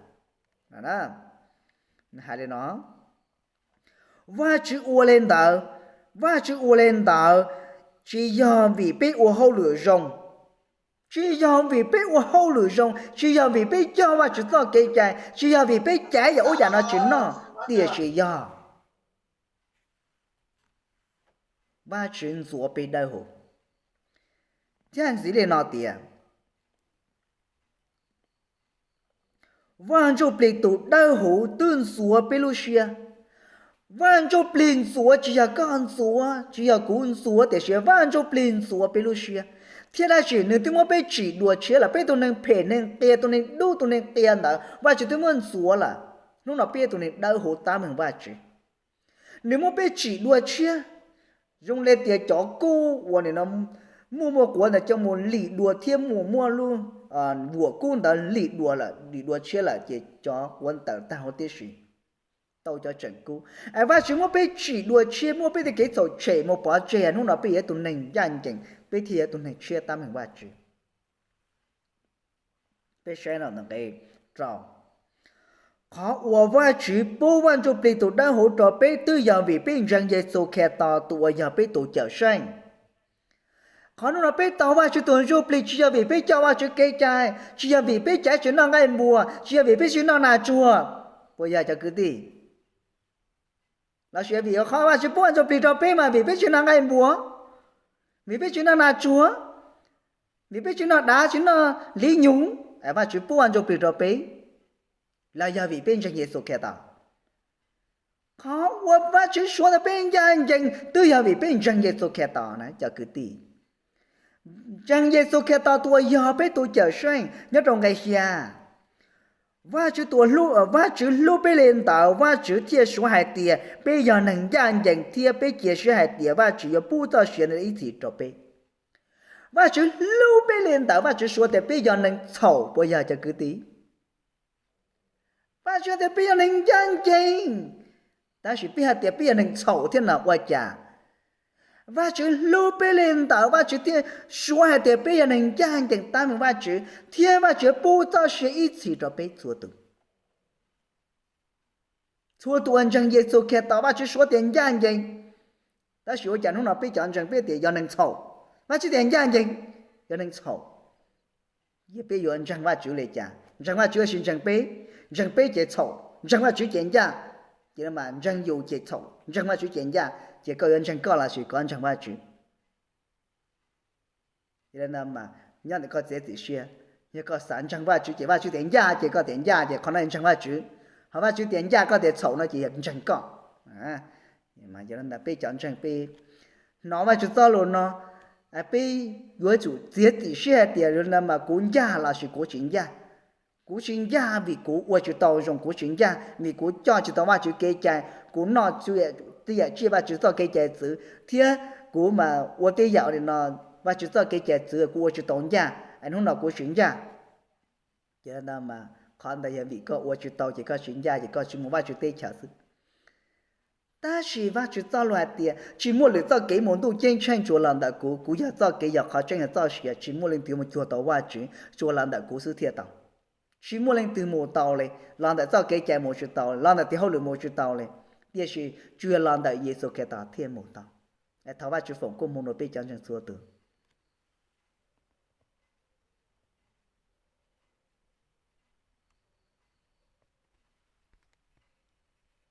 Hais li no, Vajtswv ua li ntawd, Vajtswv ua li ntawd tsis yog vim peb ua hauj lwm zoo, tsis yog vim peb ua hauj lwm zoo, tsis yog vim peb coj Vajtswv txoj kev cai, tsis yog vim peb caiv yam ub yam no tsis noj, tiam sis yog Vajtswv ntxuav peb dawb huv. Thiab ntxiv li no tias, Vaj Ntsujplig tus dawb huv twb ntxuav peb lub siab. Vaj Ntsujplig ntxuav tsis yog koj ntxuav, tsis yog kuv ntxuav, tiam sis Vaj Ntsujplig ntxuav peb lub siab. Thiab tab sis nws twb muab peb tsim dua tshiab lawm, peb tus neeg phem neeg qias, tus neeg dub tus neeg qias ntawd Vajtswv twb muab ntxuav lawm. Hnub no peb yog tus neeg dawb huv tab meeg Vajtswv. Nws muab peb tsim dua tshiab, zoo li tias cov kub uas nim no muaj muaj quav ntawd coj mus lim dua thiab muaj muaj lub vuam kub ntawd lim dua lawm, lim dua tshiab lawm ces cov quav ntawd tag huv tib si, tau cov tseem kub. Es Vajtswv muab peb tsim dua tshiab, muab peb tej kev txhaum tshem mus pov tseg, hnub no peb yog ib tug neeg ncaj ncees, peb thiaj yog ib tug neeg tshiab tab meeg Vajtswv. Peb saib no, nqe rau, qhov uas Vajtswv pub Vaj Ntsujplig tus dawb huv rau peb twb yog vim peb ntseeg Yexus Khetos tus uas yog peb tus Cawmseej. Qhov hnub no peb tau Vajtswv tus Ntsuj Plig tsis yog vim peb coj Vajtswv kev cai, tsis yog vim peb caiv tsis noj nqaij npua, tsis yog vim peb tsis noj nas tsuag, puas yog cov kwv tij? Los sis vim qhov Vajtswv pub Vaj Ntsujplig rau peb mas vim peb tsis noj nqaij npua, vim peb tsis noj nas tsuag, vim peb tsis noj dav tsis noj liv nyoog, Vajtswv pub Vaj Ntsujplig rau peb, los yog vim peb ntseeg Yexus Khetos? Qhov uas Vajtswv suav tias peb ncaj ncees twb yog vim peb ntseeg Yexus Khetos na cov kwv tij. Ntseeg Yexus Khetos tus uas yog peb tus Cawmseej. Nyob rau nqe xya, Vajtswv tus, Vajtswv hlub peb li ntawd Vajtswv thiaj suav hais tias peb yog neeg ncaj ncees thiab peb cia siab hais tias Vajtswv yuav pub txoj sia ib txhis rau peb. Vajtswv hlub peb li ntawd Vajtswv suav tias peb yog neeg txhaum, puas yog cov kwv tij? Vajtswv tias peb yog neeg ncaj ncees, tab sis peb hais tias peb yog neeg txhaum thiab no ua cas? Vajtswv hlub peb li ntawd Vajtswv thiaj suav hais tias peb yog neeg ncaj ncees tab meeg Vajtswv thiab Vajtswv pub txoj sia ib txhis rau peb txhua tus. Txhua tus uas ntseeg Yexus Khetos Vajtswv suav tias ncaj ncees, tab sis ua cas hnub no peb cov ntseeg peb tias yog neeg txhaum? Vajtswv tias ncaj ncees, yog neeg txhaum. Yog peb yuav ntseeg Vajtswv li cas? Ntseeg Vajtswv los sis ntseeg peb? Ntseeg peb ces txhaum, ntseeg Vajtswv ces ncaj. Ces ntseeg yus ces txhaum, ntseeg Vajtswv ces ncaj. Ces koj yuav ntseeg koj los sis koj ntseeg Vajtswv? nyob ntawm koj txiav txim siab. Yog koj xav ntseeg Vajtswv ces Vajtswv tias ncaj ces koj tias ncaj ces qhov no ntseeg Vajtswv, ho Vajtswv tias ncaj koj tias txhaum no ces yog ntseeg koj. Peb cov ntseeg peb hnov Vajtswv txoj lus no, peb yuav tsum txiav txim siab hais tias mas kuv ncaj lossis kuv tsis ncaj. Kuv tsis ncaj vim kuv ua tsis tau zoo, kuv tsis ncaj vim kuv coj tsis tau Vajtswv kev cai, kuv noj tej yam tsiaj Vajtswv txoj kev cai txwv, thiab kuv mas ua tej yam no Vajtswv txoj kev cai txwv kuv ua tsis tau ncaj, hnub no kuv tsis ncaj. Ces qhov ntawd yog vim koj ua tsis tau ces koj tsis ncaj ces koj tsis mus Vajtswv teb chaws xwb. Tab sis Vajtswv txoj lus hais tias tsis muaj lwm txoj kev mus ntuj ceeb tsheej tsuas los ntawm kuv, kuv yog txoj kev, yog qhov tseeb, yog txoj sia, tsis muaj leej twg mus cuag tau Vajtswv, tsuas los ntawm kuv xwb thiaj tau. Tsis muaj leej twg mus tau li, los ntawm txoj kev cai mus tsis tau li, los ntawm tes hauj lwm mus tsis tau li, tiam sis tsuas yog los ntawm Yexus Khetos thiaj mus tau. Thov Vajtswv foom koob hmoov rau peb cov ntseeg txhua tus.